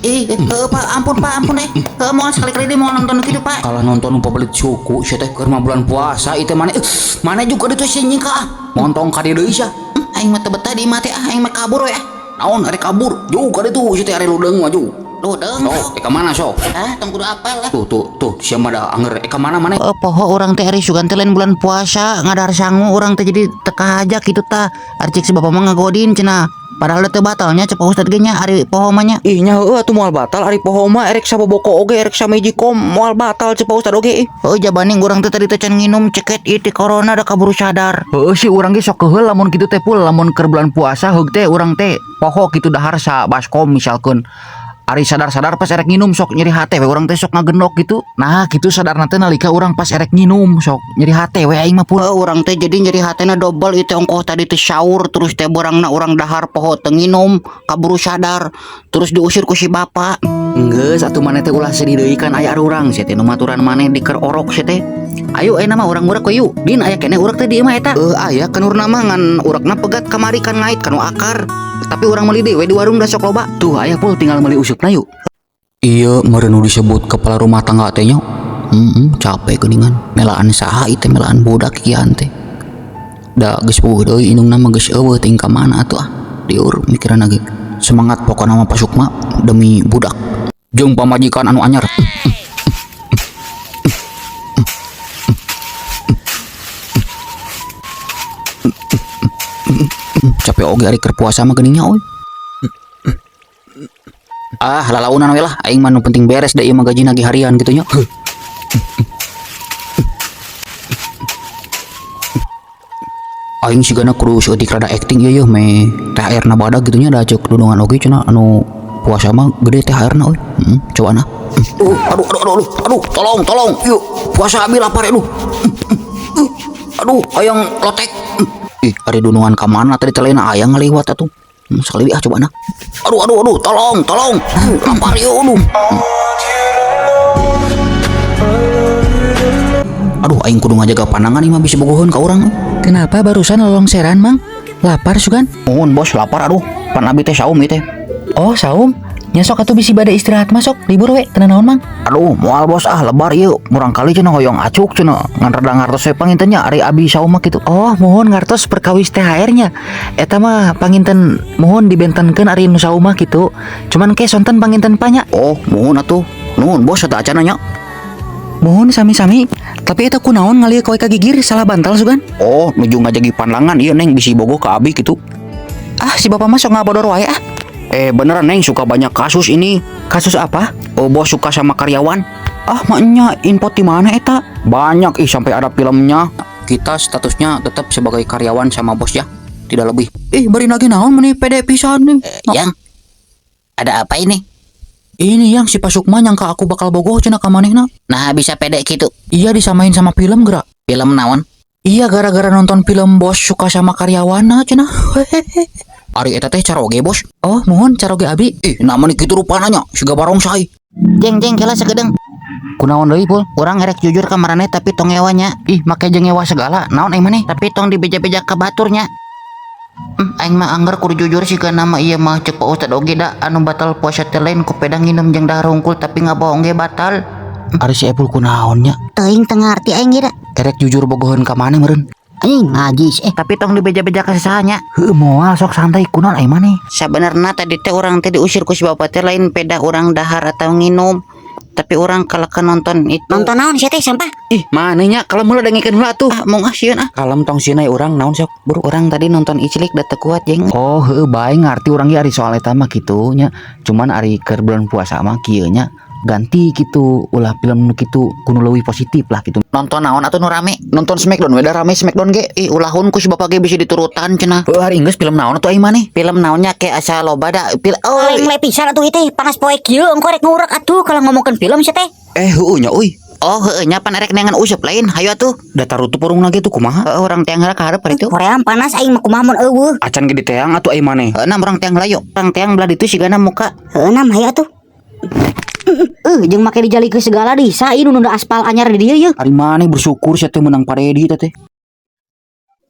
Ih, heueuh, Pak, ampun, Pak, ampun eh. Heueuh, moal sekali-kali deui moal nonton kitu, Pak. Kalah nonton pebelit suku sih teh keur mah bulan puasa ieu teh maneh. Maneh juga ditu sih nyingka ah. Montong ka dieu deui sia. Aing mah teu betah di imah teh ah, aing mah kabur we ah. Naon ari kabur? Juga ditu sih teh ari ludeung mah ju. Ludeung. Sok, ka mana sok? Ah, tong kudu apal lah. Tuh tuh tuh, sia mah da anger. Ka mana maneh? Oh, poho urang teh ari sugan teh lain bulan puasa, ngadahar sangu urang teh jadi teka aja kitu tah. Ari cek si bapak mah ngagodin cenah. Padahal teu batalnya cek Pak Ustad ge nya ari poho mah nya. Ih nya heueuh atuh, moal batal ari poho mah, erek saboboko oge, erek samiji kom moal batal cek Pak Ustad oge ih. Heueuh, jabaning urang teh tadi teh can nginum ceket ieu teh corona da kaburu sadar. Heueuh sih, urang ge sok keuheul lamun kitu teh, Pul, lamun keur bulan puasa heug teh urang teh poho kitu dahar sa baskom misalkeun. Ari sadar-sadar pas erek nginum sok nyeri hate we urang teh, sok ngagendok gitu. Nah, kitu sadarna teh nalika urang pas erek nginum sok nyeri hate we aing mah, Pul. Heueuh, urang teh jadi nyeri hatena dobel ieu teh, ongkoh tadi teh sahur terus teh borangna urang dahar poho teu nginum, kaburu sadar terus diusir ku si bapak. Geus atuh, maneh teh ulah sedih deui, kan aya urang sia teh nu maturan maneh di keur orok sia teh. Ayo ayeuna mah urang ngurek we yuk. Din, aya keneh urek teh di imah eta? Eh, aya kenurna mah, ngan urekna pegat kamari kan ngait kanu akar. Tapi urang meuli deui we di warung da sok loba. Tuh aya, Pul, tinggal meuli usupna yuk. Iya, meureun nu disebut kepala rumah tangga teh nya. Heeh, capek geuningan. Melaan saha ieu teh, melaan budak kian teh. Da geus puguh deui indungna mah geus euweuh ting ka mana atuh ah. Diur mikiran lagi. Semangat pokona mah, Pak Sukma, demi budak. Jeung pamajikan anu anyar. Capek oge ari keur puasa mah geuning nya euy. Ah, lalaunan we lah, aing mah nu penting beres da ieu mah gajina ge harian gitu nya. Aing sigana kudu saeutik rada acting ieu yeuh meh THR na badag gitu nya, da ceuk dudungan oge cenah anu puasa mah gede THR na euy. Heeh, cobaan ah. Aduh aduh aduh aduh aduh, tolong tolong, yuk puasa abi lapar, aduh. Aduh, hayang lotek. Ih, ari dunungan ka mana tadi teh lain aya ngaliwat atuh. Sekali ah cobaan ah. Aduh aduh aduh, tolong tolong. Lapar yeuh, aduh. Aduh, aing kudu ngajaga pandangan ieu mah bisa bogoheun ka urang. Kenapa barusan lolongseran, Mang? Lapar sugan? Mohon bos, lapar aduh. Pan abi teh saum ieu teh. Oh, saum. Nya sok atuh, bisi bade istirahat masuk, libur we, teu naon, Mang? Aduh, moal bos ah, lebar ieu. Murang kali cenah hoyong acuk cenah. Ngan rada ngartos we panginten nya ari abi saum mah kitu. Oh, mohon ngartos perkawis THR nya. Eta mah panginten mohon dibentenkeun ari nu saum mah kitu. Cuman ke sonten panginten panya. Oh, mohon atuh. Nuhun bos sateuacanna nya. Mohon sami-sami. Tapi eta kunaon ngalieu koe ka gigir, salah bantal sugan? Oh, nuju ngajagi pandangan ieu neng bisi bogoh ka abi kitu. Ah, si bapak mah sok ngabodor wae ah. Eh, beneran neng, suka banyak kasus ini. Kasus apa? Oh, bos suka sama karyawan. Ah, maknya info di mana eta? Banyak ih, sampai ada filmnya. Kita statusnya tetap sebagai karyawan sama bos ya, tidak lebih. Ih, bari lagi naon meni pede pisan nih. Yang ada apa ini? Ini yang si Pak Sukma nyangka aku bakal bogoh cenah ka manehna. Nah, bisa pede gitu. Iya, disamain sama film gerak. Film naon? Iya, gara-gara nonton film bos suka sama karyawan cenah. Ari eta teh caroge bos. Oh, mohon caroge abi. Ih, nah meni kitu rupana nya, siga barongsai. Jeng, jeng, kela sakedeung. Kunaon deui, Pul? Urang erek jujur ka maraneh tapi tong ngewa nya. Ih, make jeung ngewa segala. Naon ai maneh? Tapi tong dibeja-beja ka batur nya. Aing mah angger kudu jujur sih kana mah ieu mah cek Pak Ustad oge da anu batal puasa teh lain ku peda nginum jeung dahar hungkul tapi ngabohong ge batal. Ari si Epul kunaon nya? Teuing teu ngarti aing ge da. Erek jujur bogoheun ka maneh meureun. Anjing najis eh. Tapi tong dibeja-beja ka saha nya. Heueuh moal sok santai kunaon ai maneh. Sabenerna tadi teh urang teh diusir ku si bapak teh lain peda urang dahar atau nginum. Tapi urang kalahkan nonton itu. Nonton naon sia teh sampah? Ih, maneh nya kalem heula dengekeun heula atuh. Ah, mung ah sieun ah. Kalem tong sieun ai urang naon sok buru. Urang tadi nonton Iclik da teu kuat jeung. Oh, heueuh bae ngarti urang ge ari soal eta mah kitu nya. Cuman ari keur bulan puasa mah kieu nya ganti gitu ulah film nu kitu kudu leuwih positif lah gitu. Nonton naon atuh nu rame? Nonton Smackdown we da rame Smackdown ge. Ih, ulahun ku si bapak ge bisa diturutan cenah. Heueuh hari geus film naon atuh ai maneh? Film naonnya ke asa loba da pil oh Paling le pisan atuh ieu teh panas poe kieu engko rek ngurek atuh kalau ngomongkeun film sia teh. Eh heueuh nya euy. Oh heueuh nya pan erek neangan useup lain hayu atuh. Da tarutup urungna ge tuh kumaha? Heueuh urang teang heula ka hareup ari itu. Korea panas aing mah kumaha mun eueuh. Acan ge diteang atuh ai maneh. Heueuh nam urang teang heula yuk. Urang teang belah ditu sigana muka. Heueuh nam hayu atuh. Jeung make dijalikeun segala di sa ieu nu nunda aspal anyar di dieu yeuh. Ari maneh bersyukur sia teh meunang paredi teh.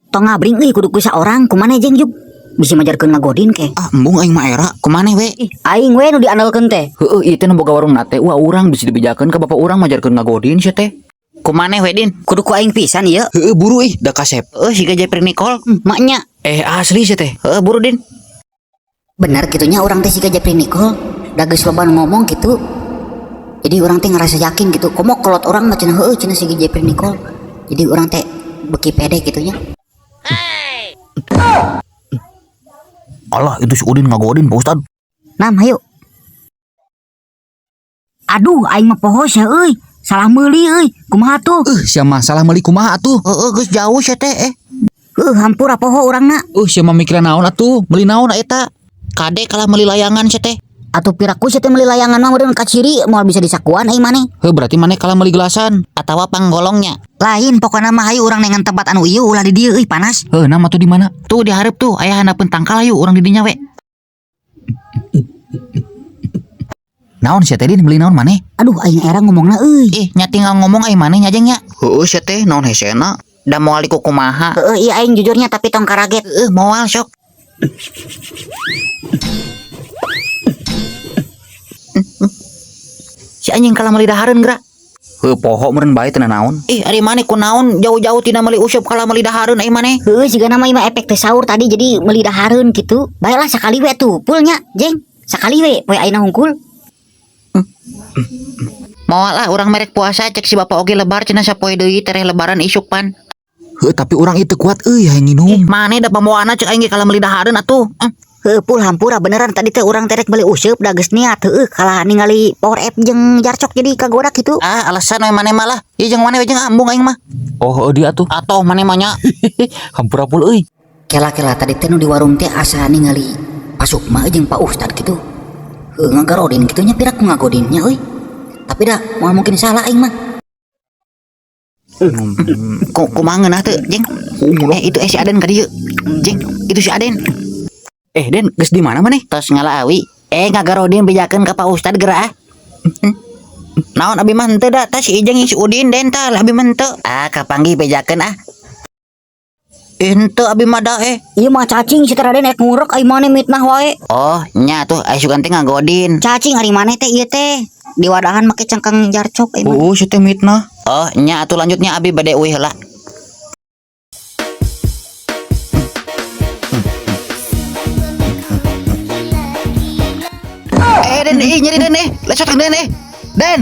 Tong ngabring euy kudu ku saorang kumaneh jeung juk. Bisa majarkeun ngagodin ke. Ah embung aing mah era kumaneh we. Ih, aing we nu diandalkeun teh. Heueuh ieu teh nu boga warung na teh wah urang bisa dibejakeun ka bapak urang majarkeun ngagodin sia teh. Kumaneh we Din? Kudu ku aing pisan ieu. Heueuh buru ih da kasep. Heueuh siga Jeffrey Nicole. Maknya. Eh asli sia teh. Heueuh buru Din. Bener gitunya urang teh siga Jeffrey Nicole. Da geus loba nu ngomong gitu. Jadi urang teh ngerasa yakin gitu. Komo kolot urang mah cenah heueuh cenah siga Jeffrey Nicole. Jadi urang teh beuki pede gitunya. Alah itu si Udin ngagodin Pak Ustad. Nam hayu. Aduh aing mah poho sia euy. Salah meuli euy. Kumaha tuh? Sia mah salah meuli kumaha atuh? Heueuh geus jauh sia teh eh. Heuh hampura poho urangna. Sia mah mikiran naon atuh? Meuli naon eta? Kade kalah meuli layangan sia teh. Atuh piraku sia teh meuli layangan mah meureun kaciri moal bisa disakuan aing maneh. Heuh berarti maneh kalah meuli gelasan. Atawa panggolongnya. Lain pokona mah hayu urang nengan tempat anu ieu ulah di dieu euy panas. Heuh nama tuh di mana? Tuh di hareup tuh aya handapeun tangkal hayu urang di dinya we. Naon sia teh Din meuli naon maneh? Aduh aing era ngomongna euy. Ih nya tinggal ngomong aing maneh nya jeung nya. Heueuh sia teh naon hesena? Da moal di kumaha. Heueuh ieu aing jujurnya tapi tong karaget. Heueuh moal sok. Si anjing kalah meuli dahareun geura. Heuh poho meureun bae teu naon. Ih ari maneh kunaon jauh-jauh tina meuli useup kalah meuli dahareun ai maneh. Heueuh sigana mah ieu mah efek teh sahur tadi jadi meuli dahareun kitu. Baiklah sakali we atuh pul nya jeng. Sakali we poe ayeuna hungkul. Moal ah urang merek puasa cek si bapak oge lebar cenah sapoe deui tereh lebaran isuk pan. Heuh tapi urang ieu teu kuat euy hayang nginum. Ih maneh da pambawaana cek aing ge kalah meuli dahareun atuh. Heueuh pul hampura beneran tadi teh urang teh rek meuli useup da geus niat heueuh kalah ningali Power F jeung Jarcok jadi kagoda kitu. Ah alasan we maneh mah lah. Ieu jeung maneh we jeung ambung aing mah. Oh heueuh dia atuh. Atoh maneh mah nya. Hampura pul euy. Kela-kela tadi teh nu di warung teh asa ningali Pak Sukma jeung Pak Ustad kitu. Heueuh ngagarodin kitu nya piraku ngagodinnya euy. Tapi dah moal mungkin salah aing mah. Kumaha ngeunah teu jeung? Eh itu si Aden ka dieu. Jeng, itu si Aden. Eh Den, geus di mana maneh? Tos ngala awi. Eh ngagarodin bejakeun ka Pak Ustad geura ah. Naon abi mah henteu da, tah si Ijeng si Udin Den tah abi mah henteu. Ah kapanggih bejakeun ah. Henteu abi mah da eh. Ieu mah cacing si Raden ek ngurek ai maneh mitnah wae. Oh, nya tuh ai sugan teh ngagodin. Cacing ari maneh teh ieu teh. Di wadahan make cangkang jarcok ai maneh. Heueuh sia teh mitnah. Oh, nya atuh lanjutnya abi bade uih heula. Eh Den, ih nyeri Den eh. Lecot Den eh. Den.